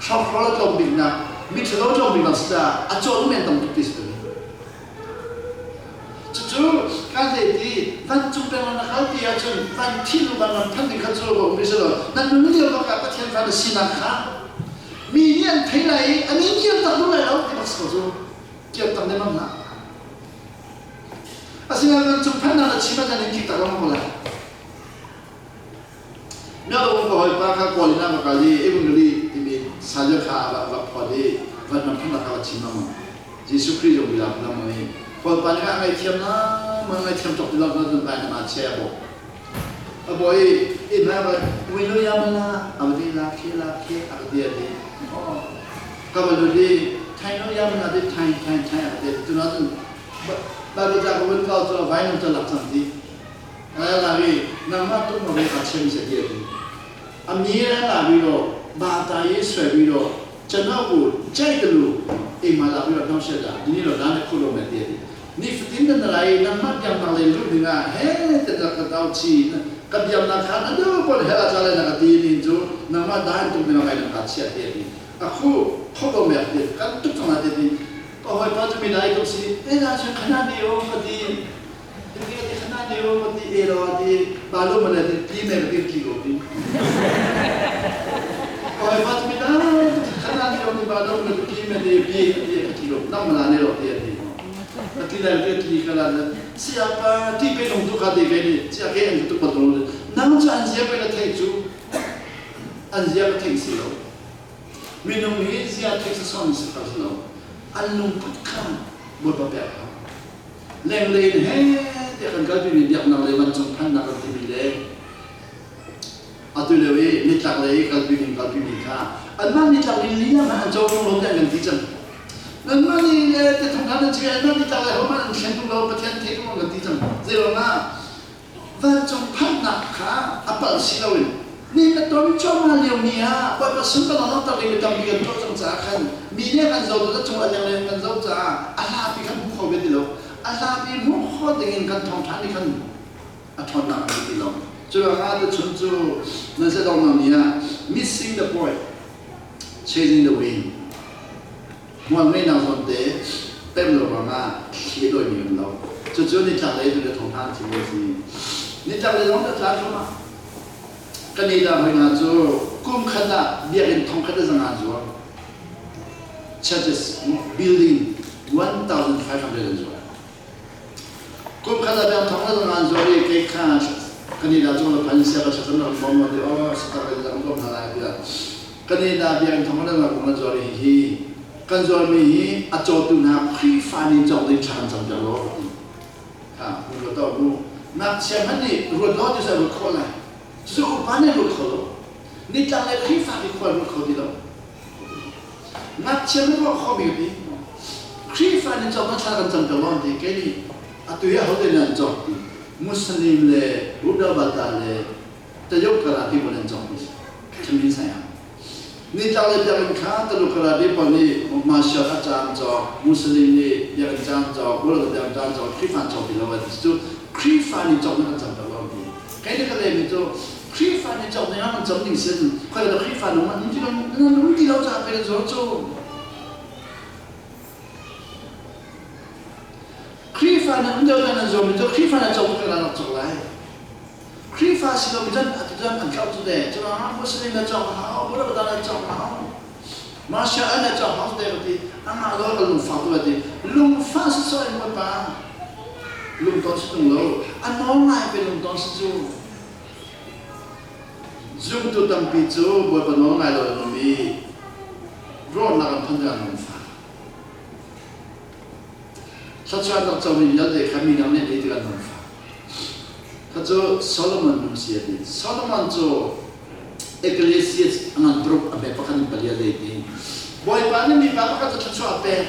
hrawkhrol a tlawm biknak, mi ṭhalo tlawm biknak si caah a cawn men tam tuk ti si Cucu kan zei ti vancung peng na kal ti ahcun van thil van ram than ding kha cu va um rih selaw nan nun lio bak ah Pathian fa na sinak kha mi nih an thei lai i an in kiam tak duh lai lo ti bak si ko cu kiam tak ne mang hlah Asinain nan cung phannak na chim ah nan in kik tak lengmang ko lai. Myo ka hawipa kha kawl in a va kal i Evangeli timi salio kha a va phawt i van ram phannak kha va chim lengmang. Jesuh Khrih zong bila lengmang i Kawlpa nih a ngaihthiam na ma ngaihthiam cawk ti lo na zun vai na ma che a bawk. A baw i i ma va wilo ya ma la a va ti la khe la khe a va ti a ti. Ka va lut i thai no ya ma la ti thai thai thai a va ti. Tu na cun Bible ca ka vun kau cu vainam cu lak cang ti. Lai i nangmah tuk ma ve ka chim se ti a ti. အမြဲတမ်းလာပြီးတော့ဘာသာရေးဆွဲပြီးတော့ကျွန်တော်ကိုကြိုက်တယ်လို့အိမ်မှာလာပြီးတော့နှောက်ယှက်တာဒီနေ့တော့ဒါနဲ့ခုလို့မယ်တည်း你福定的来，那么讲那来路的啊，嘿，这个个到起，个比较那看那都不来了，再来那个第一年就那么大都没有来那个切的的，啊苦苦都没的，干都从那的的，我会把这边来东西，哎，那去看那里哦，个的，你个的看那里哦，个的哎咯的，把路么来的，地面个的几个的，我会把这边来，看那里哦，你把路么的地面的比的几个，那么来了的的。ti lai te ti kala siapa ti pe nong tu kha te ke ni chia ke an tu patong nang chu an zia pe na thei chu an zia ka thei si lo minung hi zia thei sa son si kha lo an lung put kha bo pa pe kha leng le he te kan kal pi mi biak nak le man chung phan nak ti mi le atu le we ni tlak le kal pi mi kal pi mi kha an man ni tlak ni li ma an chaw lo te kan ti chan nan ma ni le te thong than chi an ni tlak le ho ma an thlen tu lo pathian the ko kan ti chan zero na van chung phan nak kha apal si lo in ni na ton cho ma liu mi ha pa pa sun pa na ta le tam bi kan to chang cha khan mi ne kan zo da chung an le kan zo cha a la pi kan mu kho be ti lo a la pi mu kho ding in kan thong than ni kan a thon nak ti lo chu nga ta chun chu nan se dong na ni ha missing the point chasing the wind งไม่นางสนเตเต็มlo ma khi doi mi lo chu chu ni tlak le tu le thong than chi mo si ni tlak le long ta tla thoma Canada hoi na chu kum khata biakinn thong khat zanga zuar churches building 1500 zuar kum khata biak thong khat zanga zuar i ke kha Canada chung la phan sia ka sa na bom ma de o sa ta ka zang bom na lai bia Canada biakinn thong khat zanga kum zuar hi hi kan zuar mi hi a caw tu hna Khrihfa nih cawk ding thla kan cam piak lo ha mu lo to mu ngakchia hmanh nih ruat lo ti sa ruat khawh lai cu upa nih ruat kho lo nitlang le Khrihfa ti khual ruat kho ti lo ngakchia nih ruat kho mi ti Khrihfa nih cawk na thla kan cam piak lo ti kei nih atu hi ahote nan cawk ti Muslim le Buddha bata le Tayok kala ti pawl an cawk mi thamin sayang Nitlak le biakinn kha Taluk Karate pawl nih martial art ca an cawk, Muslim nih biakinn ca an cawk, Buddha biakinn ca an cawk, Khrihfa an cawk ti lo an ti. Cu Khrihfa nih cawk nih an cam lo ti. Kei nih ka lehmi cu Khrihfa nih cawk ning an cam ning sin khoi le Khrihfa nung an ti lo nan um ti lo caah pei nan zuar cu. Khrihfa nan um deuh nan zuar mi cu Khrihfa nan cawk tuk nan rak cawk lai. Khrihfa si lomi cun atu cun an thlauh cu te. Curuangah Muslim na cawk hau, Buddha na cawk hau, Martial art na cawk hau te ka ti. Amah lo ka lungfak tu ka ti. Lungfah si sawh in Bawipa lungton si tung lo. A nawl ngai pe lungton si cu. Zumtu tampi cu Bawipa nawl ngai lo an um i rawhnak an phun an lungfak. Thluachuahnak comi vialte kha mi dang nih an ei tikah an lungfak. Kha cu Solomon nung si a ti. Solomon cu Ecclesiastes a ngan paruk a hme pakhat in palia dei ti. Bawipa nih mipa pakhat cu thluachuah a pek,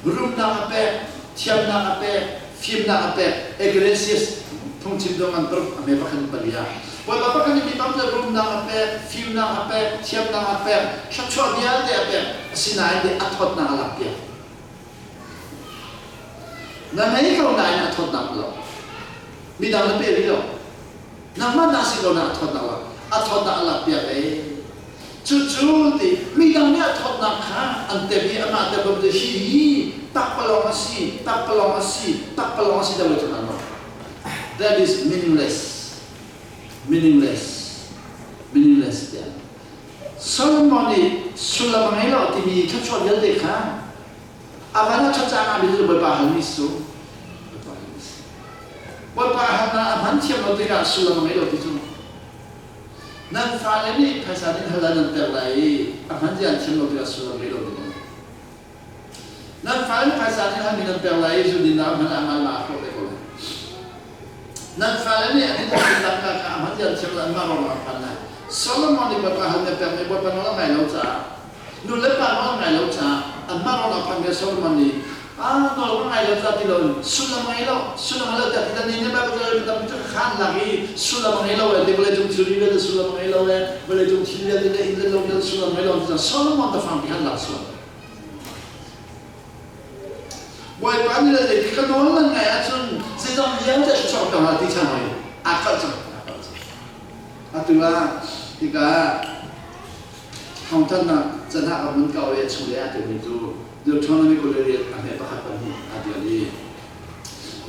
rumnak a pek, thiamnak a pek, fimnak a pek. Ecclesiastes phungchim dong ngan paruk a hme pakhat in palia. Bawipa pakhat nih mipa cu rumnak a pek, fimnak a pek, thiamnak a pek, thluachuah vialte a pek. Asinain a thawtnak a lakpiak. Na ngei ko nain a thawtnak lo. Midang na pe rih lo. Nangmah na si ko na a thawtnak lo. A thawtnak a lakpiak ee. Cucu ti midang nih a thawtnak kha an tep i amah tep lo hi hi pakpalawng a si, pakpalawng a si, pakpalawng a si deuh le lo. That is meaningless. Meaningless. Meaningless tiah. Solomon nih sullam a ngei lo timi thluachuah vialte kha a van a ṭhat caah mi cu Bawipa halmi si cu Bawipa halmi si. Bawipa halnak a hman thiam lo tikah sullam a ngei lo ti cu nan fale nih phaisa nih hal nan pek lai i a hman zia an thiam lo tikah sullam ngei lo ti nan fale nih phaisa nih halmi nan pek lai i zu din ah hman ah mal ma a hrawh te ko lai nan fale nih an in tangka kha a hman zia an thiam lo anmah ruangah a phan lai Solomon nih Bawipa hal na pek mi Bawipa nawl a ngai lo caah nu le pa nawl a ngai lo caah anmah ruangah a phan mi Solomon nih. Ah, nawl ka ngai lo ca ti lo sullam ngei lo, sullam ngei lo tiah ti dan ni Bible ca mi tampi cu khan lak i sullam ngei lo e, vawlei cung thilri vialte sullam ngei lo e, vawlei cung thil vialte le inn le lo vialte sullam ngei lo ti Solomon te fang pi khan lak sual. Bawipa nih le zei ti ka nawl nan ngai ahcun zeizong vialte thluachuah ka hna ti chan hoi aa kalh cang. Atu ah tikah Thawngthanhnak canah a vun kau i a chung lei aa telmi cu Deuteronomy 20 a hme pakhat pahnih aa ṭial i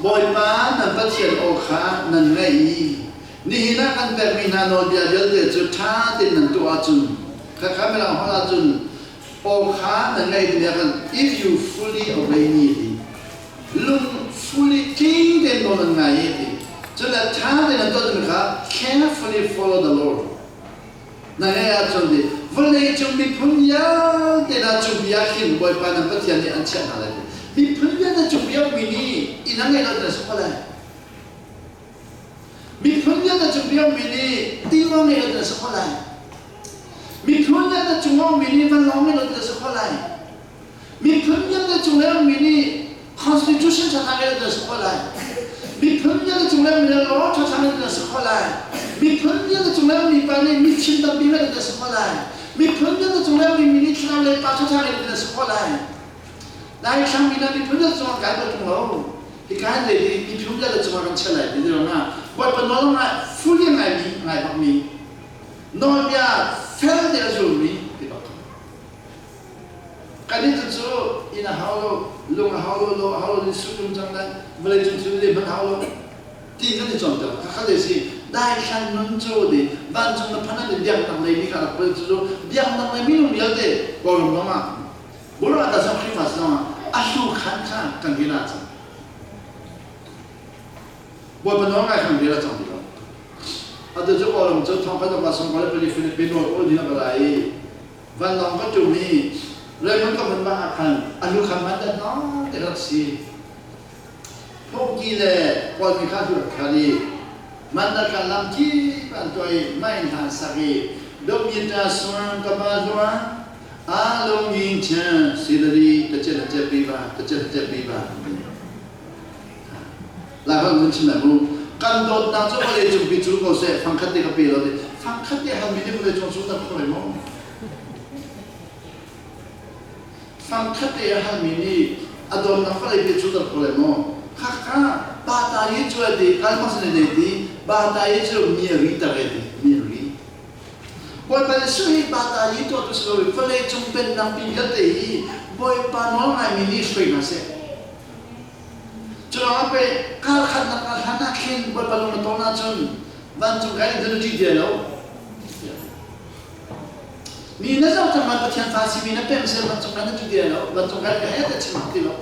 Bawipa nan Pathian aw kha nan ngaih i nihin ah kan pekmi hna nawlbia vialte cu ṭha tein nan tuah ahcun khakha mirang holh ahcun aw kha nan ngaih timi ah khan if you fully obey me ti lung fully tling tein nawl nan ngai i ti cun le ṭha tein nan tuah timi kha carefully follow the Lord Na ngeih ahcun nih vawleicung miphun vialte hna cung bia khin Bawipa nan Pathian nih an chiah hna lai. Miphun vialte cung bia ummi nih inn a ngeih lo na si ko lai. Miphun vialte cung bia ummi nih tilawng ngeih lo na si ko lai. Miphun vialte cung ummi nih vanlawng ngeih lo na si ko lai. Miphun vialte cung le ummi nih constitution ṭhaṭha ngei na si khawh lai. Miphun vialte cung le ummi nih law ṭhaṭha ngei na si khawh lai. Miphun vialte cung le ummi pa nih mifim tampi ngei na si khawh lai. Miphun vialte cung le ummi mi nih thlarau lei pa ṭhaṭha ngei na si khawh lai. Laithlang mi na miphun vialte cungah kai bal ṭung lo. Hika hin lei hi miphun vialte cungah kan chia lai ti ruangah Bawipa nawl ngai fully ngaimi ngai bakmi nawlbia fel te a zulmi ti bak. Kan inn cu inn a hau lo, lung a hau lo, lo a hau lo, sum cang lai, vawlei cung thil le hmanh hau lo ti kan i cawnter. Khakha le si daithlan nun cu ti vancung na phan an biaknak lei mi kha rak pal cu biaknak lei minung vialte Kawlram zong ah Burma ta zong Khrihfa zong ah a hlu khan kha kan rian ah cang. Bawipa nawl ngai khan rian a cang ti lo. Atu cu Kawlram cu thong khat pa song kale pali Philippine nawl kawl din a ka lai i Vanlawng ka ṭum i Raymond ka hmun bak ah khan a lu kha man dat nawn te rak si. Phungki le Kawlmi kha hlur khan i Mandar kha lam kip an tuah i mah inn hna an sak i Dok-Yita Suan ka ma hluan a lung yin chen silari ta chen a cep bi ba ta chen a cep bi ba. Lai holh mun chim lai mu. Kan dawtnak cu vawlei cung pi cul ko seh fangkhat te ka pe lo ti fangkhat te hal mi nih vawlei cung cu na kho lai maw? Fangkhat te a hal mi nih a dawtnak vawlei pi cul na kho lai maw? Khakha ba ta yi cu ti kalmas ne dei ti ba ta yi cu mi ri ta re ti mi ri. Bawipa Jesuh hi ba ta yi tuah tu si lo vawlei cung pennak pi vialte hi Bawipa nawl ngai mi nih hruai hna seh. Curuangah pei kar khatnak ah hlan ah khin Bawipa lung na ton ahcun vancung kai in na ṭih ti lo. Mi na zoh cang van Pathian fa simi na pem sel vancung kai na ṭih ti lo. Vancung kai ka he te chim ti lo.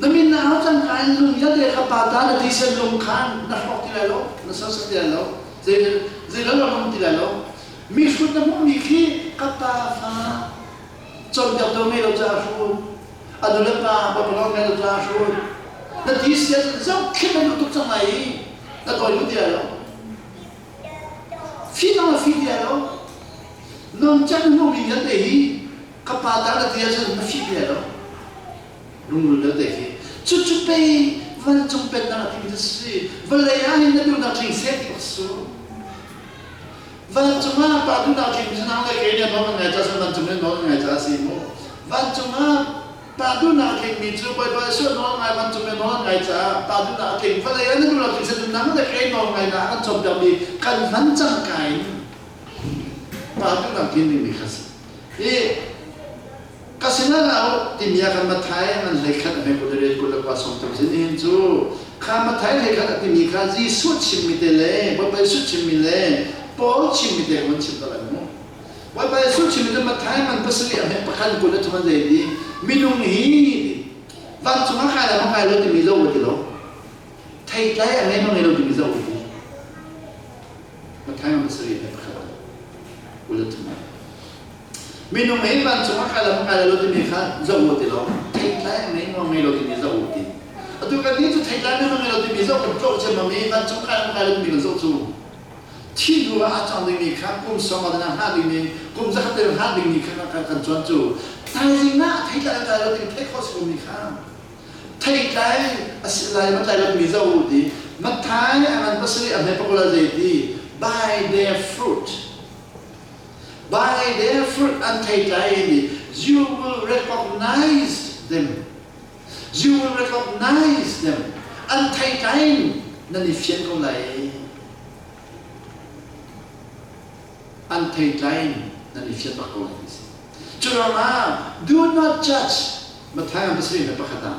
Na min na hau cang ka in lung vialte kha pa ta na ti sel lung khan na hrawk ti lai lo, na sersiam ti lai lo, zei zei lo lo ti lai lo. Mi hrut na hmuhmi khi ka pa fa cawnpiak to ngei lo caah hrut a nu le pa bawlung ngei lo caah hrut na ti sia zohkhenh na duh tuk cang lai i na tawi lu ti lo fi nang na fi ti lo non chan hnu mi vialte hi ka pa ta na ti ahcun na fi ti lo lungrul vialte khi cu cu pei vancung pennak a timi cu si vawlei ah hin na duhnak tling seh ti bak su Vancung ah pa duhnak tling cu nang le kei nih nawl kan ngai caah vancung nih nawl kan ngai caah a si mu. Vancung ah pa duhnak tlingmi cu Bawipa Jesuh nawl ngai vancung nih nawl an ngai caah pa duhnak a tling. Vawlei ah na duhnak tling seh nang le kei nawl ngainak a kan cawnpiakmi kan hman cangka in pa duhnak tlin dingmi kha si. Hi Ka sinah ra u timi ah khan Matthai man 21 a hme kul le riat 21 sawmthum sin hin cu kha Matthai 21 a timi kha Jesuh chimmi te le Bawipa Jesuh chimmi le Paul chimmi te kha van chim ta lai mu. Bawipa Jesuh chimmi cu Matthai man 7 a hme pakhat 23 an zei ti minung hi vancung ah kai le ma kai lo timi zo ti lo theitlai a ngei ma ngei lo timi zo ti Matthai man 7 a hme pakhat 23 Minung hi vancung ah kai lo kai lo timi kha zoh u ti lo. Theitlai a ngei maw ngei lo timi zoh u ti. Atu kan nih cu theitlai ngei maw ngei lo timi zoh kan tlawh ciammam i vancung kai lo kai lo timi kan zoh cu. Thi hnu ah a cang dingmi kha kum sawm ah hngah dingmi kum zakhat te hngah dingmi kha kan cuan cu. Thaizing ah theitlai a tlai lo ding theih khawh si ko mi kha theitlai a si lai ma tlai lo mi zoh u ti Matthai a ngan pasarih a hme pakul ah zei ti by their fruit by their fruit an theitlai in you will recognize them you will recognize them an theitlai in nan i fian ko lai an theitlai in nan i fian bak ko lai ti si curuangah do not judge Matthai an pasarih le pakhat ah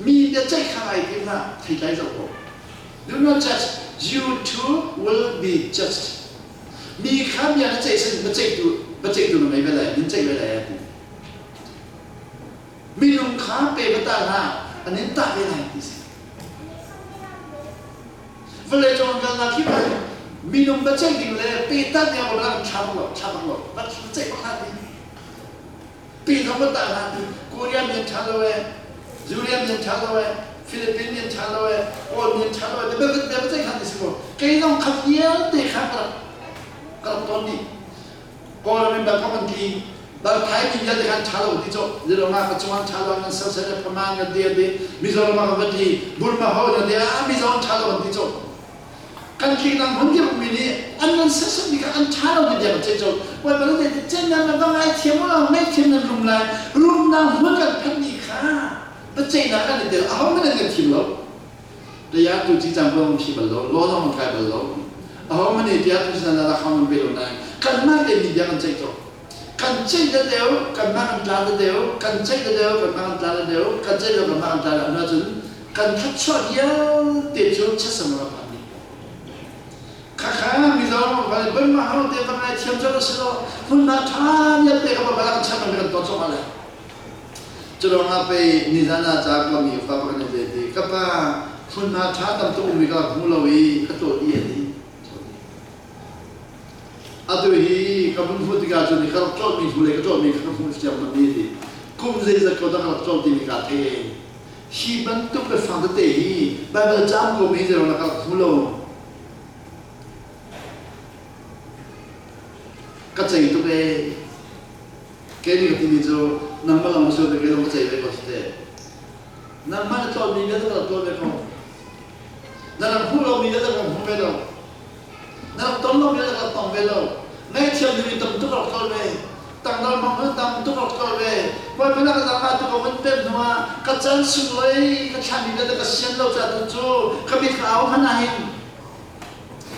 mi biaceih kha ngai ti hlah theitlai zoh ko do not judge you too will be judged mi kha bia na ceih sin biaceihtu biaceihtu na ngei ve lai nin ceih ve lai a ti minung kha pe va ta hlah an in tah ve lai ti si vawlei cung kalnak hi bal minung biaceih ding le petan ya bak lang thla bak lo thla bak lo va ceih bak hlah ti pi zong va tah hlah ti Korea men tha lo e Zuria men tha lo e Philippine men tha lo e Kawl men tha lo e bia bia ceih hlah ti si ko kei zong kha vialte kha ka rak ka rak ton dih Kawlram in Bangkok an tli bal Thai mi vialte khan ṭha lo ti cawh zirong ah ka cung an ṭha lo nan sosai le phaman kan ti an ti Mizoram ah kan va tli Burma ho nan ti ah Mizo an ṭha lo an ti cawh kan tli nang hmun kip mi nih an nan sasat mi kha an ṭha lo ti bia kan ceih cawh wai bal te chen nan va ngai thiam lo ngai thiam nan rum lai rum nang hmun kan phanh ni kha biaceihnak kan i tel aho hmanh an kan thim lo Tiah tu ci cang ko phi bal lo, law zong kai bal lo. Aho man nih tiah tu ci la khang man pe lo nain kanmah te mi bia kan ceih cawk. Kan ceih da deu, kanmah kan tla da deu, kan ceih da deu, kanmah kan tla da deu, kan ceih deu kanmah kan tla da na cun kan thluachuah vialte cu chasam ram phan dih. Khakha Mizo van ban ma hau te van ngai thiam cawk a si lo. Hmun ma tha vialte ka ba kan cham kan ton cawk ale. Curuangah pei nizan ah ca kuami fa pakhat nih zeiti ka pa hmunhma ṭha tam tuk ummi ka hmu lo i ka tlawt i a ti. Atu hi ka vun hmuh tikah cun ka rak tlawtmi hnu le ka tlawtmi kha ka hmuh fiang bak mi a ti. Kum zeizat ko dah ka rak tlawt timi kaa thei. Hi bantuk biafang tete hi Baibal caang ko mi hi zeiruangah ka rak hmu lo. Ka cei tuk ee. Kei nih ka timi cu nangmah lawng na sual ve kei zong ka cei ve ko si teh. Nangmah na tlawmmi vialte ka rak tuah ve ko. Na rak hmuh lomi vialte ka rak hmu ve lo. Na rak ton lomi vialte ka rak tong ve lo. Ngaihthiam dingmi tam tuk ka rak tlol ve. Tangdal hmang hmanh tam tuk ka rak tlol ve. Bawipa na ka zangah tu ka vun pem hnu ah ka can sunglawi ka thlahmi vialte ka sian lo caah tu cu ka mit ka au hmanh ahhin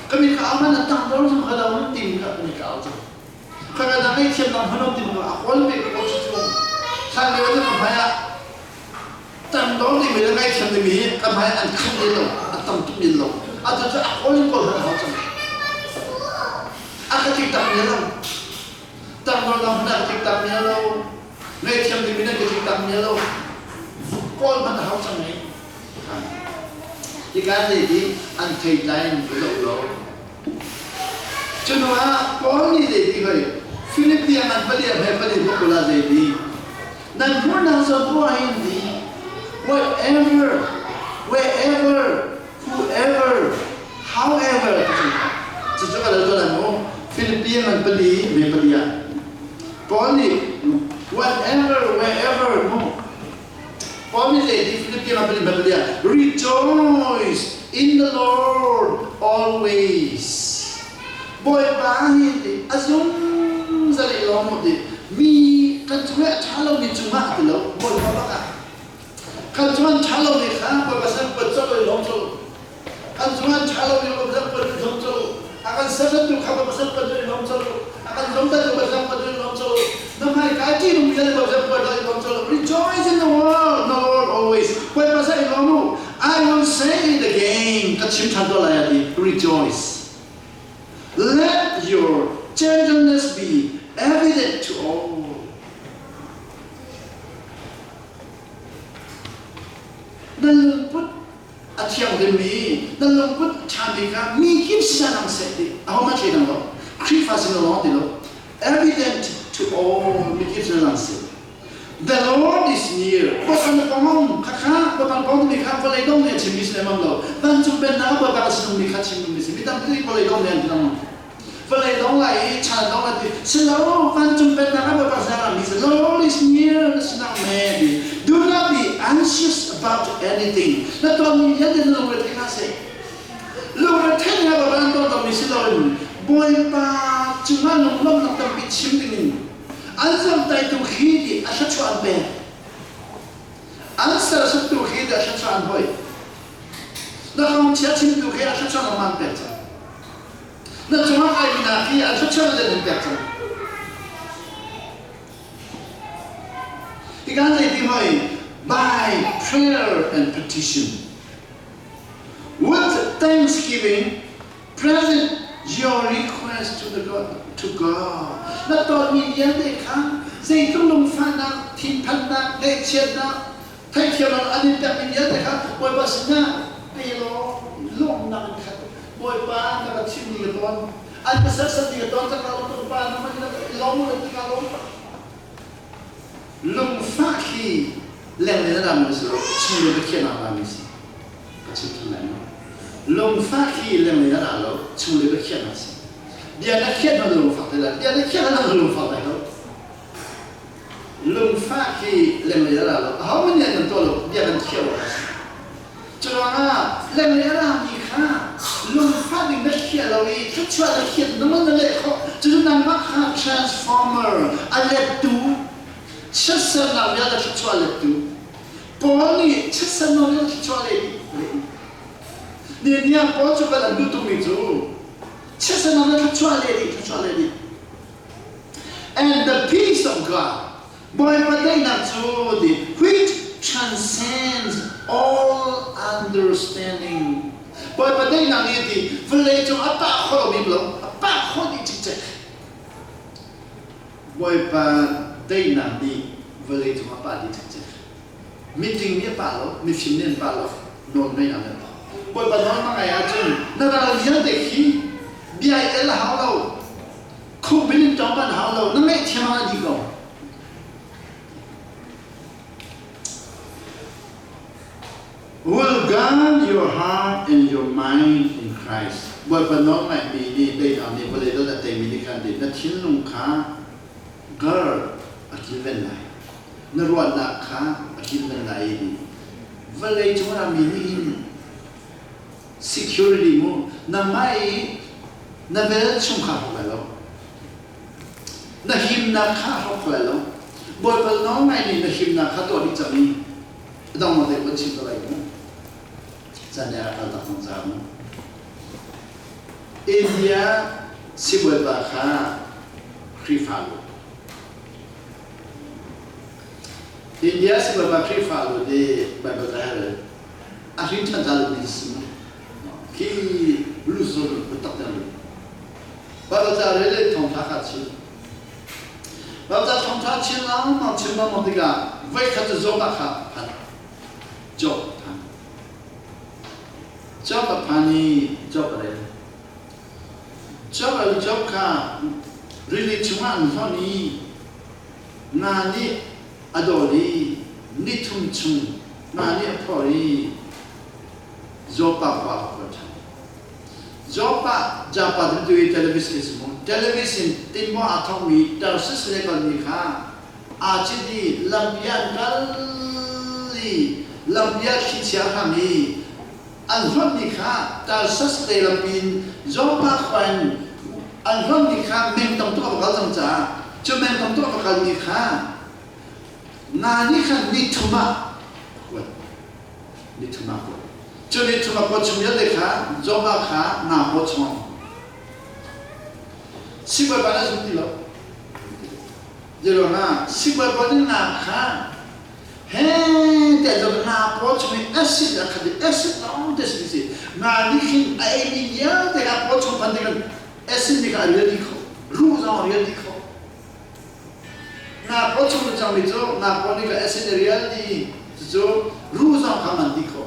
ka mit ka au hmanh ah tangdor zong ka lo timi ka mit ka au cang. Khaka dang ei thiam dang hmanom ti a kawl ve ko cu cu thlan lio cu ka hmai ah tangdor ti mi le ngai thiam timi hi ka hmai an khat len lo a tam tuk len lo atu cu a kawl in kawl hmanh a hau cang a ka tik tak mi lo tangdor dang hmanh a ka tik tak mi lo ngai thiam timi nan ka tik tak mi lo kawl hmanh a hau cang ei Hika zei hi an theitlai in ka zoh lo. Cuhnuah Paul nih zei ti hoi, Filipi ah ngan pali a hme pali pakul ah zei ti, nan hmurnak zawn poah hin ti, whatever, wherever, whoever, however ti cu cucu ka lo tuah lai mu. Filipi ah ngan pali hme pali ah Paul nih whatever, wherever mu Paul nih zei ti Filipi ah pali hme pali ah rejoice in the Lord always. Bawipa hi ti a zungzal i lawm u ti mi kan cung i a ṭha lomi cungah a ti lo Bawipa bak ah kan cung an ṭha lomi kha Bawipa sin kuat colh i lawm colh kan cung an ṭha lomi Bawipa sin kuat i lawm colh a kan sertu kha Bawipa sin kuat i lawm colh a kan zumtu Bawipa sin kuat i lawm colh na hmaika ṭihnung mi Bawipa sin kuat i lawm colh rejoice in the world the Lord always Bawipa sin i lawm u I will say it again ka chim ṭhan tuah lai a ti rejoice let your gentleness be evident to all nan lungput a thianghlimmi nan lungput a ṭhami kha mi kip sinah lang seh ti ahohmanh thei dang lo Khrihfa sin lawng ti lo evident to all mi kip sinah lang seh The Lord is near. Bawipa na kong khakha Bawipa kong timi kha vawlei dong nih a chimmi si lengmang lo. Vancung pennak ah Bawipa ka sinummi kha chim mi si. Mi tampi nih vawlei dong nih an ti lengmang. Vawlei dong lai i chan dong lai ti si lo vancung pennak ah Bawipa sinah mi si Lord is near na sinah me ti. Do not be anxious about anything. Na tonmi vialte na lungre thei hlah seh. Lungre thei hlah Bawipa an ton mi si loin Bawipa cungah lunglawmhnak tampi chim dingin an zomhtaitu khi ti a thluachuah an pek. An serhsattu khi ti a thluachuah an hoih. Na thawngchia chimtu khi a thluachuah an pek cang. Na cungah ai mi hna khi a thluachuah an in pek cang. Hika zei ti hoi by prayer and petition with thanksgiving present your request to the God to God. Na tonmi vialte kha zeitluk lungfahnak, thinphannak, ngaihchiatnak, Theihthiam an in pekmi vialte kha Bawipa sinah pe law lawmhnak in khat. Bawipa na ka chimmi ka tawn. An ka serhsatmi ka tawn cang lo Bawipa na man na lawm lo ti ka lawm. Lungfah khi lenglei na rami si lo, chunglei ka khiahnak rami si. Ka chim ṭhan lai ma? Lungfah khi lenglei na ra lo, chunglei ka khiahnak si. Bia na khiah hna lungfak te lai, bia na khiah hna lungfak lai lo. Lungfah khi lenglei a ra lo. Ahohmanh nih an kan tuah lo, bia kan khiah awk a si. Curuangah lenglei a rami kha lungfah ding na khiah lo i thluachuah na khiat na man na leh khawh. Cucu nangmah kha transformer a lettu, chiatsernak vialte thluachuah lettu. Paul nih chiatsernak vialte thluachuah leh dih. Nehemiah Paul cu kan an duh tukmi cu chiatsernak le thluachuah leh dih, thluachuah leh dih. And the peace of God, Bawipa daihnak cu the which transcends all understanding. Bawipa daihnak nih ti vawlei cung a pah kho lomi lo, a pah kho dih cikcek. Bawipa daihnak nih vawlei cung a pah dih cikcek. Mitling nih a pah lo, mifim nih an pah lo, nawl ngeih an pah. Bawipa nawl na ngaih ahcun na ral vialte khi bia i el a hau lo, khukbil in ṭawng an hau lo, na ngaihthiam ah a dih ko. Will guard your heart and your mind in Christ. Bawipa nawl ngaihmi nih daihnak nih vawlei dot a teimi nih khan na thinlung kha guard a kilven lai. Na ruahnak kha a kilven lai i vawlei cung ah mi nih hin security mu nangmah i na vel chung kha hrawk lai lo na himnak kha hrawk lai lo Bawipa nawl ngai nih na himnak kha tuah dih cang i dong ma te kan chim ko lai mu chan ya kal tak tong ca mu India sibawipa kha Khrihfa lu India sibawipa Khrihfa lu di Bible ta hel a hrin ṭhan ta lomi si khi luzon biatak te lu Bible ca rel le thawngṭha kha chim Bible ca thawngṭha chim lengmang chim lengmang tikah voikhat cu Job ah kha phan Job phan Job a phan i Job a rel Job a Job kha rili chungah an hlonh i nga nih a dawl i nithum chung nga nih a phorh i Joppa khua a khual ṭhan. Joppa Joppa cu i television a si mu. Television tinmaw aa thawkmi Tarsus le kalmi kha aa cit i lampi ah an kal i lampi ah thlichia a hrang i an hlonhmi kha Tarsus lei lampi in Joppa khua in an hlonhmi kha meng tam tuk a va kal cang caah cu meng tam tuk a va kalmi kha nga nih khan ni thum ah a kuat ni thum ah kuat cu ni thum a kuat chung vialte kha Joppa kha nga paw chawng sibawipa na zum ti lo Zeruangah sibawipa nih nga kha he tiah zong nga paw chung i acid a khat i acid lawng te si si nga nih khin a eimi vialte kha paw chung phan tikhan acid nih kha a rial dih kho ruh zong a rial dih kho nga paw chung na cangmi cu nga paw nih kha acid a rial dih cucu ruh zong kha man dih kho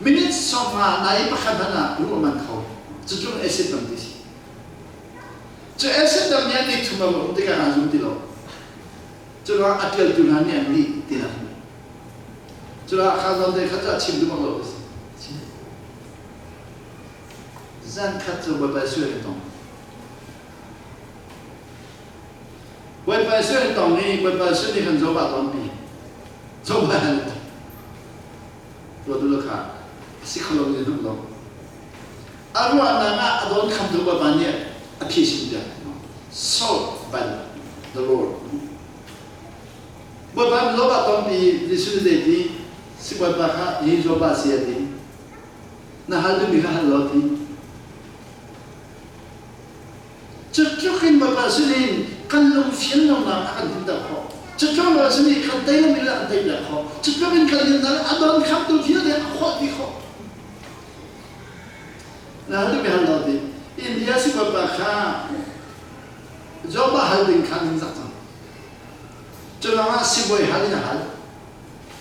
minute 15 na i pakhat hmanh ah ruh a man kho cucu acid tam ti si cu acid tam nih an ni thum a um tikah a zum ti lo Curuang a ṭialtu hna nih an lih ti na hmuh. Curuang kha zawn te kha cu a chim duh bak lo si. Zan khat cu Bawipa Jesuh an tong. Bawipa Jesuh an tong i Bawipa Jesuh nih khan Job ah tonpi. Job ah an ruat u kha a si kho lomi an um lo. A ruahnak ah a dawn khamtu Bawipa nih a phisin piak. Solved by the Lord. Bawipa Job ah tonpi Jesuh nih zeiti si Bawipa kha hi Job ah si a ti. Na hal duhmi kha hal law ti. Cutluk in Bawipa sinin kan lungfian lonak a kan hunter khawh. Cutluk Bawipa sinin kan tei lomi le an tei piak khawh. Cutluk in kan nunnak a don khamtu vialte a khawh dih khawh. Na hal duhmi hal lo ti. India si Bawipa kha Job ah hal ding kha ning zak cang. Culangah sibawi hal in a hal.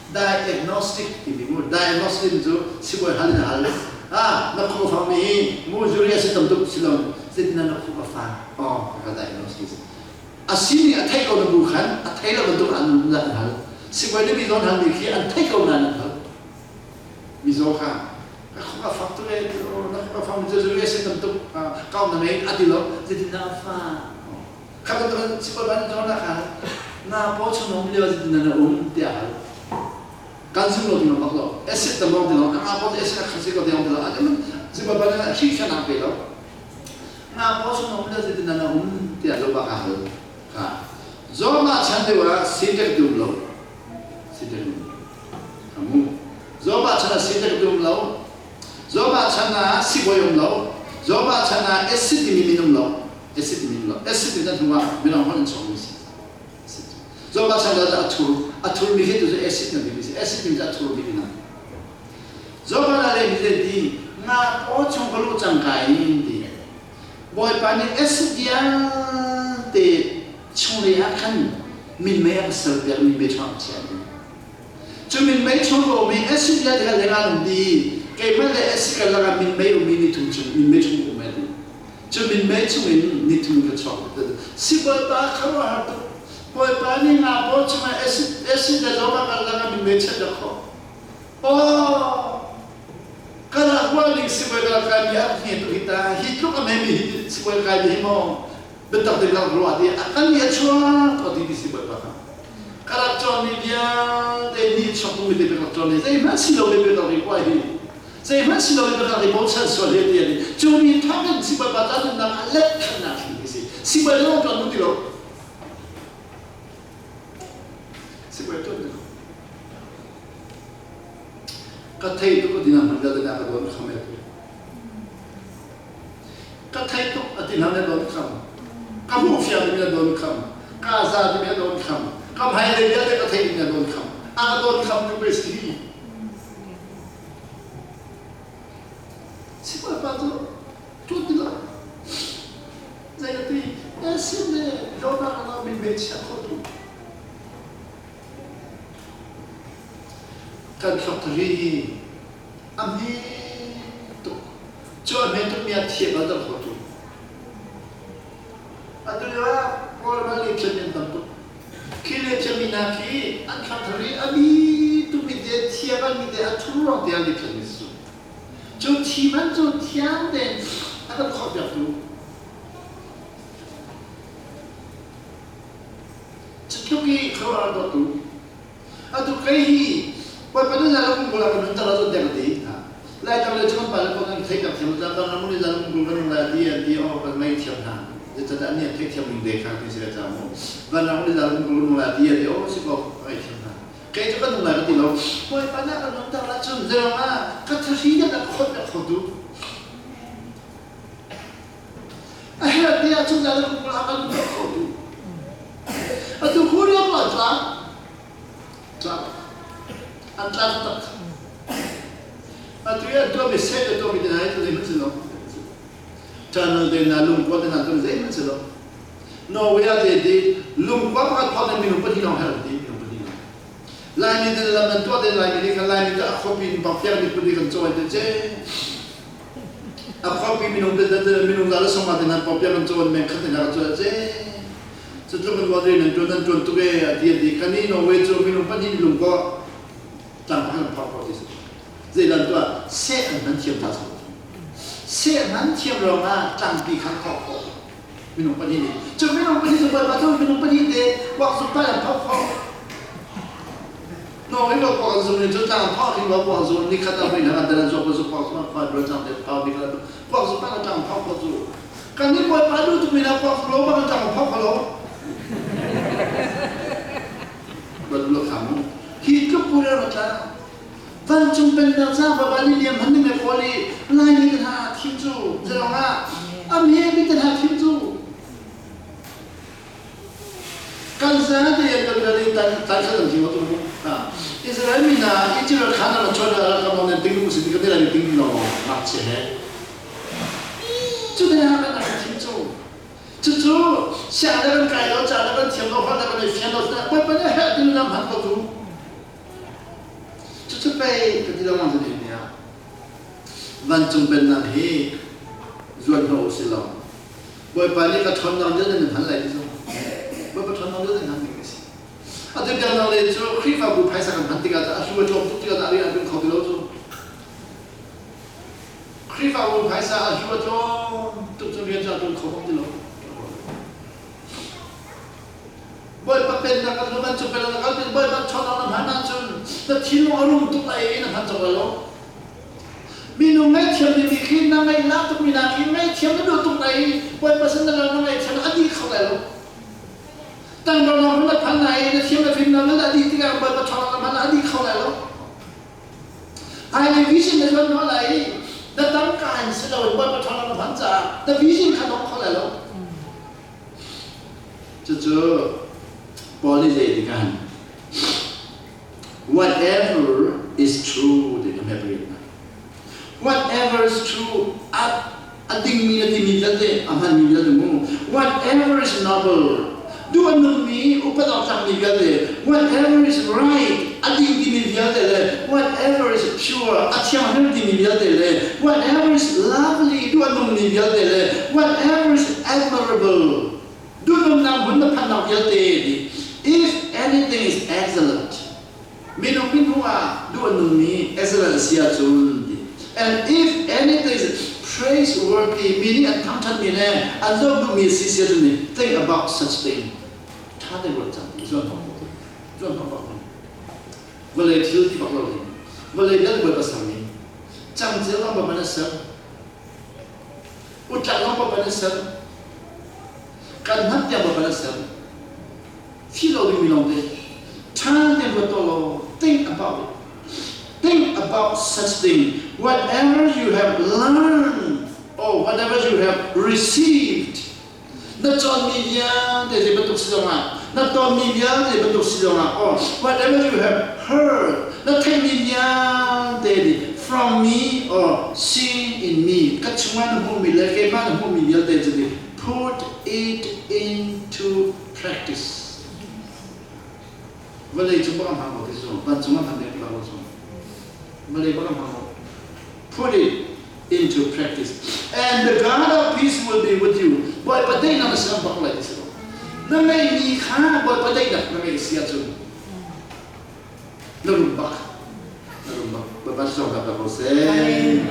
Diagnostic timi mu diagnostic cu sibawi hal in a hal. Ah, na khuh fang mi hi mu zuri a si tam tuk si lo zeitin na khuh a fang oh ka diagnosis a si nih a thei ko na bu khan a thei lo bantuk an an hal sibawi nih mi zawn hal mi khi an thei ko nain an hal mizaw kha ka khuh a fak tuk e na khuh a fang mi cu zuri a si tam tuk kau na ngei a ti lo zeitin dah a fah Kha bantuk sibawi ban zawn ah khan na paw chung um lio zeitin na um tiah hal. Kan zum lo ti bak lo. Acid tam ti lo. Nga paw acid a khan si ko ti lo. An sibawi ban ah hri fian pe lo. Nga paw chung um lio zeitin na um tiah lo bak hal. Kha. Zoma chan deuh ah sitek dum lo. Sitek dum. Kamu. Zoma chan ah sitek dum lo. Zoma chan ah sibawi um lo. Zoma chan ah acid timi min um lo. Acid min lo acid in a hnu ah minung hmanh an chuakmi si. Zawtnak chan ah a thur a thurmi hi tu cu acid kan timi si. Acid timi cu a thurmi ti na. Zawtnak le mi ti nga paw chung ka luh cang kai ti. Bawipa nih acid vialte chunglei ah khan minmei a ka ser piak minmei chung a chia ti. Cu minmei chung ka um i acid vialte kha leng ah an um ti. Keimah le acid kan lakah minmei ummi ni thum chung minmei chung um ti. Cu minmei chungin ni thum ka chuak. Sibawipa khuaruahhar tuk. Bawipa nih nga pawl chungah acid acid le zong a kal lakah minmei chiat rak khawh. Aw! Ka rak ruah ning sibawi ka rak kai mi a hme tuk hi ta. Hi tluk a hme mi hi sibawi kai mi hi maw biatak te rak ruah ti a kan ni a chuak ko ti ti sibawipa kha. Ka rak cawn mi vialte ni chuak tu mi te ka rak cawn ni zeihmanh si lo mi biatak ri kuai hi. Zeihmanh si loin biaknak i bochan sual he ti an i cu mi thawng in sibawipa ta nunnak ah let khannak thil hi si. Sibawi lawng tuan duh ti lo. Sibawi tuan ti lo. Ka thei tuk a ti na hman vialte na ka dawn kham e tu. Ka thei tuk a ti na na dawn kham. Ka hmuh fiang mi na dawn kham. Ka za ti mi na dawn kham. Ka hmai lei vialte ka thei mi na dawn kham. A ka dawn kham tu pe si. Sibawipa cu ṭuan ti lo. Zei a ti? Esin le Jonah lo mi hmeichia kho tu. Kan thluak thari hi a hme tuk. Cu a hme tuk mi ah thiam a dang kho tu. Atu lio ah Kawl ral le thiam an tam tuk. Khi le thiammi hna khi an thangthar i a mi tumi te thiam an mi te a thur ruang te an i thiam mi si. Cu thi man cu thiang tein a kan khawh piaktu. Cu tluk i khuaruahhar dawtu. Atu kei hi Bawipa nih zan kum kul ah kan nun tar ahcun dek a ti. Laitlang le cu kan pale kong an theih tak thiam lo kan ram nih zan kum kul kan nung lai ti an ti oh kan ngei thiam hna. Zeicahtiah an nih an theih thiam ning ve kha ti si le ca mu. Kan ram nih zan kum kul kan nung lai ti an ti oh si ko ka ngei thiam hna. Kei cu kan nung lai ka ti lo. Bawipa nih kan nun tar ahcun zeirang ah ka thahri dah ka khawt ka kho tu. A herh ti ahcun zan kum kul ah kan nung kho tu. Atu Korea pa tla tla an tla taktak. Atu i an tuahmi seh le tuahmi te hna hi cu zeihmanh si lo. Tunnel te hna lungkua te hna cu zeihmanh si lo. Norway ah te ti lungkua pakhat phawt in minung pahnih lawng herh an ti minung pahnih lawng. Laimi te lam an tuah te Laimi nih khan Laimi cu a khuapi in bak fiang miphun nih kan cawi te ce. A khuapi minung te te minung za le sawma te hna papiang kan cawn meng khat te hna kan cawi ce. Cu tluk in rian nan ṭuan nan ṭuan tuk ee a ti an ti. Kan i Norway cu minung pahnih lungkua tlang pakhat an phak khawh ti si. Zeilan tuah seh an hman thiam ta seh. Seh hman thiam ruangah tlangpi kha khawh khawh. Minung pahnih nih. Cu minung pahnih cu Bawipa cu minung pahnih te kuak zuk pa an phok kho. No hi lo kuak zum ni cu tlang phok hi lo kuak zum ni khat a hmui na kan zuk zuk kuak zuk kuak ro chang te phau ni khat kuak zuk pa tlang phok ko cu. Kan ni Bawipa lu tu mi na kuak lo ba tlang phok ko lo. Bal lo kham. Hi tluk pu le ro tlang. Vancung pennak ca Bawipa nih liam han ning le kawl i Laimi te hna thim cu zelong ah a hme mi te hna thim cu kan za te yan kan kan in tan tan khat an thim tu ha Israel mi hna Israel khan an chon la ka mon ding mu si ka te la ding lo mak che he cu te ha kan an thim cu cucu sia le kan kai lo cha le kan thiam lo hal le kan i fian lo Bawipa nih he tin lam han ko tu Cucu pei ka ti lengmang cu ni ah vancung pennak hi zuan hnawh u si law Bawipa nih ka ṭhawnnak vialte nan hman lai ti cu Bawipa ṭhawnnak vialte hman ding a si. Atu biaknak le cu Khrihfabu phaisa kan hman tikah a hlu a tlawm tuk tikah a rian a ṭuan kho ti lo cu. Khrihfabu phaisa a hlu a tlawm tuk cu rian cu a ṭuan kho bak ti lo. Bawipa pennak kan hmu bantuk pennak na kalpi Bawipa ṭhawnnak na hman ahcun na thinlung a rum tuk lai i na hman cawk lai lo. Minung ngaihthiam dingmi khi na ngaihlah tukmi hna khi ngaihthiam na duh tuk lai i Bawipa sin na lal na ngaihthiam a dih kho lai lo. Tangdornak hmun na phan lai i na thiam na fimnak na dih tikah Bawipa ṭhawnnak na hman a dih kho lai lo. Hmailei vision na zuan hnawh lai i na tangka in si loin Bawipa ṭhawnnak na hman caah na vision kha dong kho lai lo. Cucu Paul nih zei ti kan whatever is true ti kan hmet Whatever is true a dingmi na timi vialte a hmanmi vialte mu whatever is noble duh a nungmi upat awk tlakmi vialte whatever is right a ding timi vialte le whatever is pure a thianghlim timi vialte le whatever is lovely duh a nungmi vialte le whatever is admirable duhnunnak hmun na phannak vialte if anything is excellent minung min ah duh a nungmi excellent si ahcun and if anything is praiseworthy mi nih an thangṭhatmi le an zoh duhmi si si ahcun think about such thing ṭha te ruat cang zuan zuan bak vawlei thil ti bak lo ding vawlei dal bawipa sang i cangcel lawng bak an ser utlak lawng bak an ser kan hnam tiang bak an ser thi lo ding mi lawng te ṭha tein ruat to law think about it think about such thing whatever you have learned or whatever you have received Na cawnmi vialte zei bantuk si zongah, na tonmi vialte bantuk si zongah, or whatever you have heard, na theihmi vialte nih from me or seen in me, ka chungah na hmuhmi le keimah na hmuhmi vialte cu nih put it into practice. Vawlei cung bak a hmang ko ti cu, vancung a hman ding ti bak lo cu. Vawlei bak a hmang ko. Put it into practice. And the God of peace will be with you. Bawipa daihnak na siang bak lai ti si lo. Na ngeihmi kha Bawipa daihnak na ngeih si ahcun na rum bak. Na rum bak. Bawipa cu zong ko seh.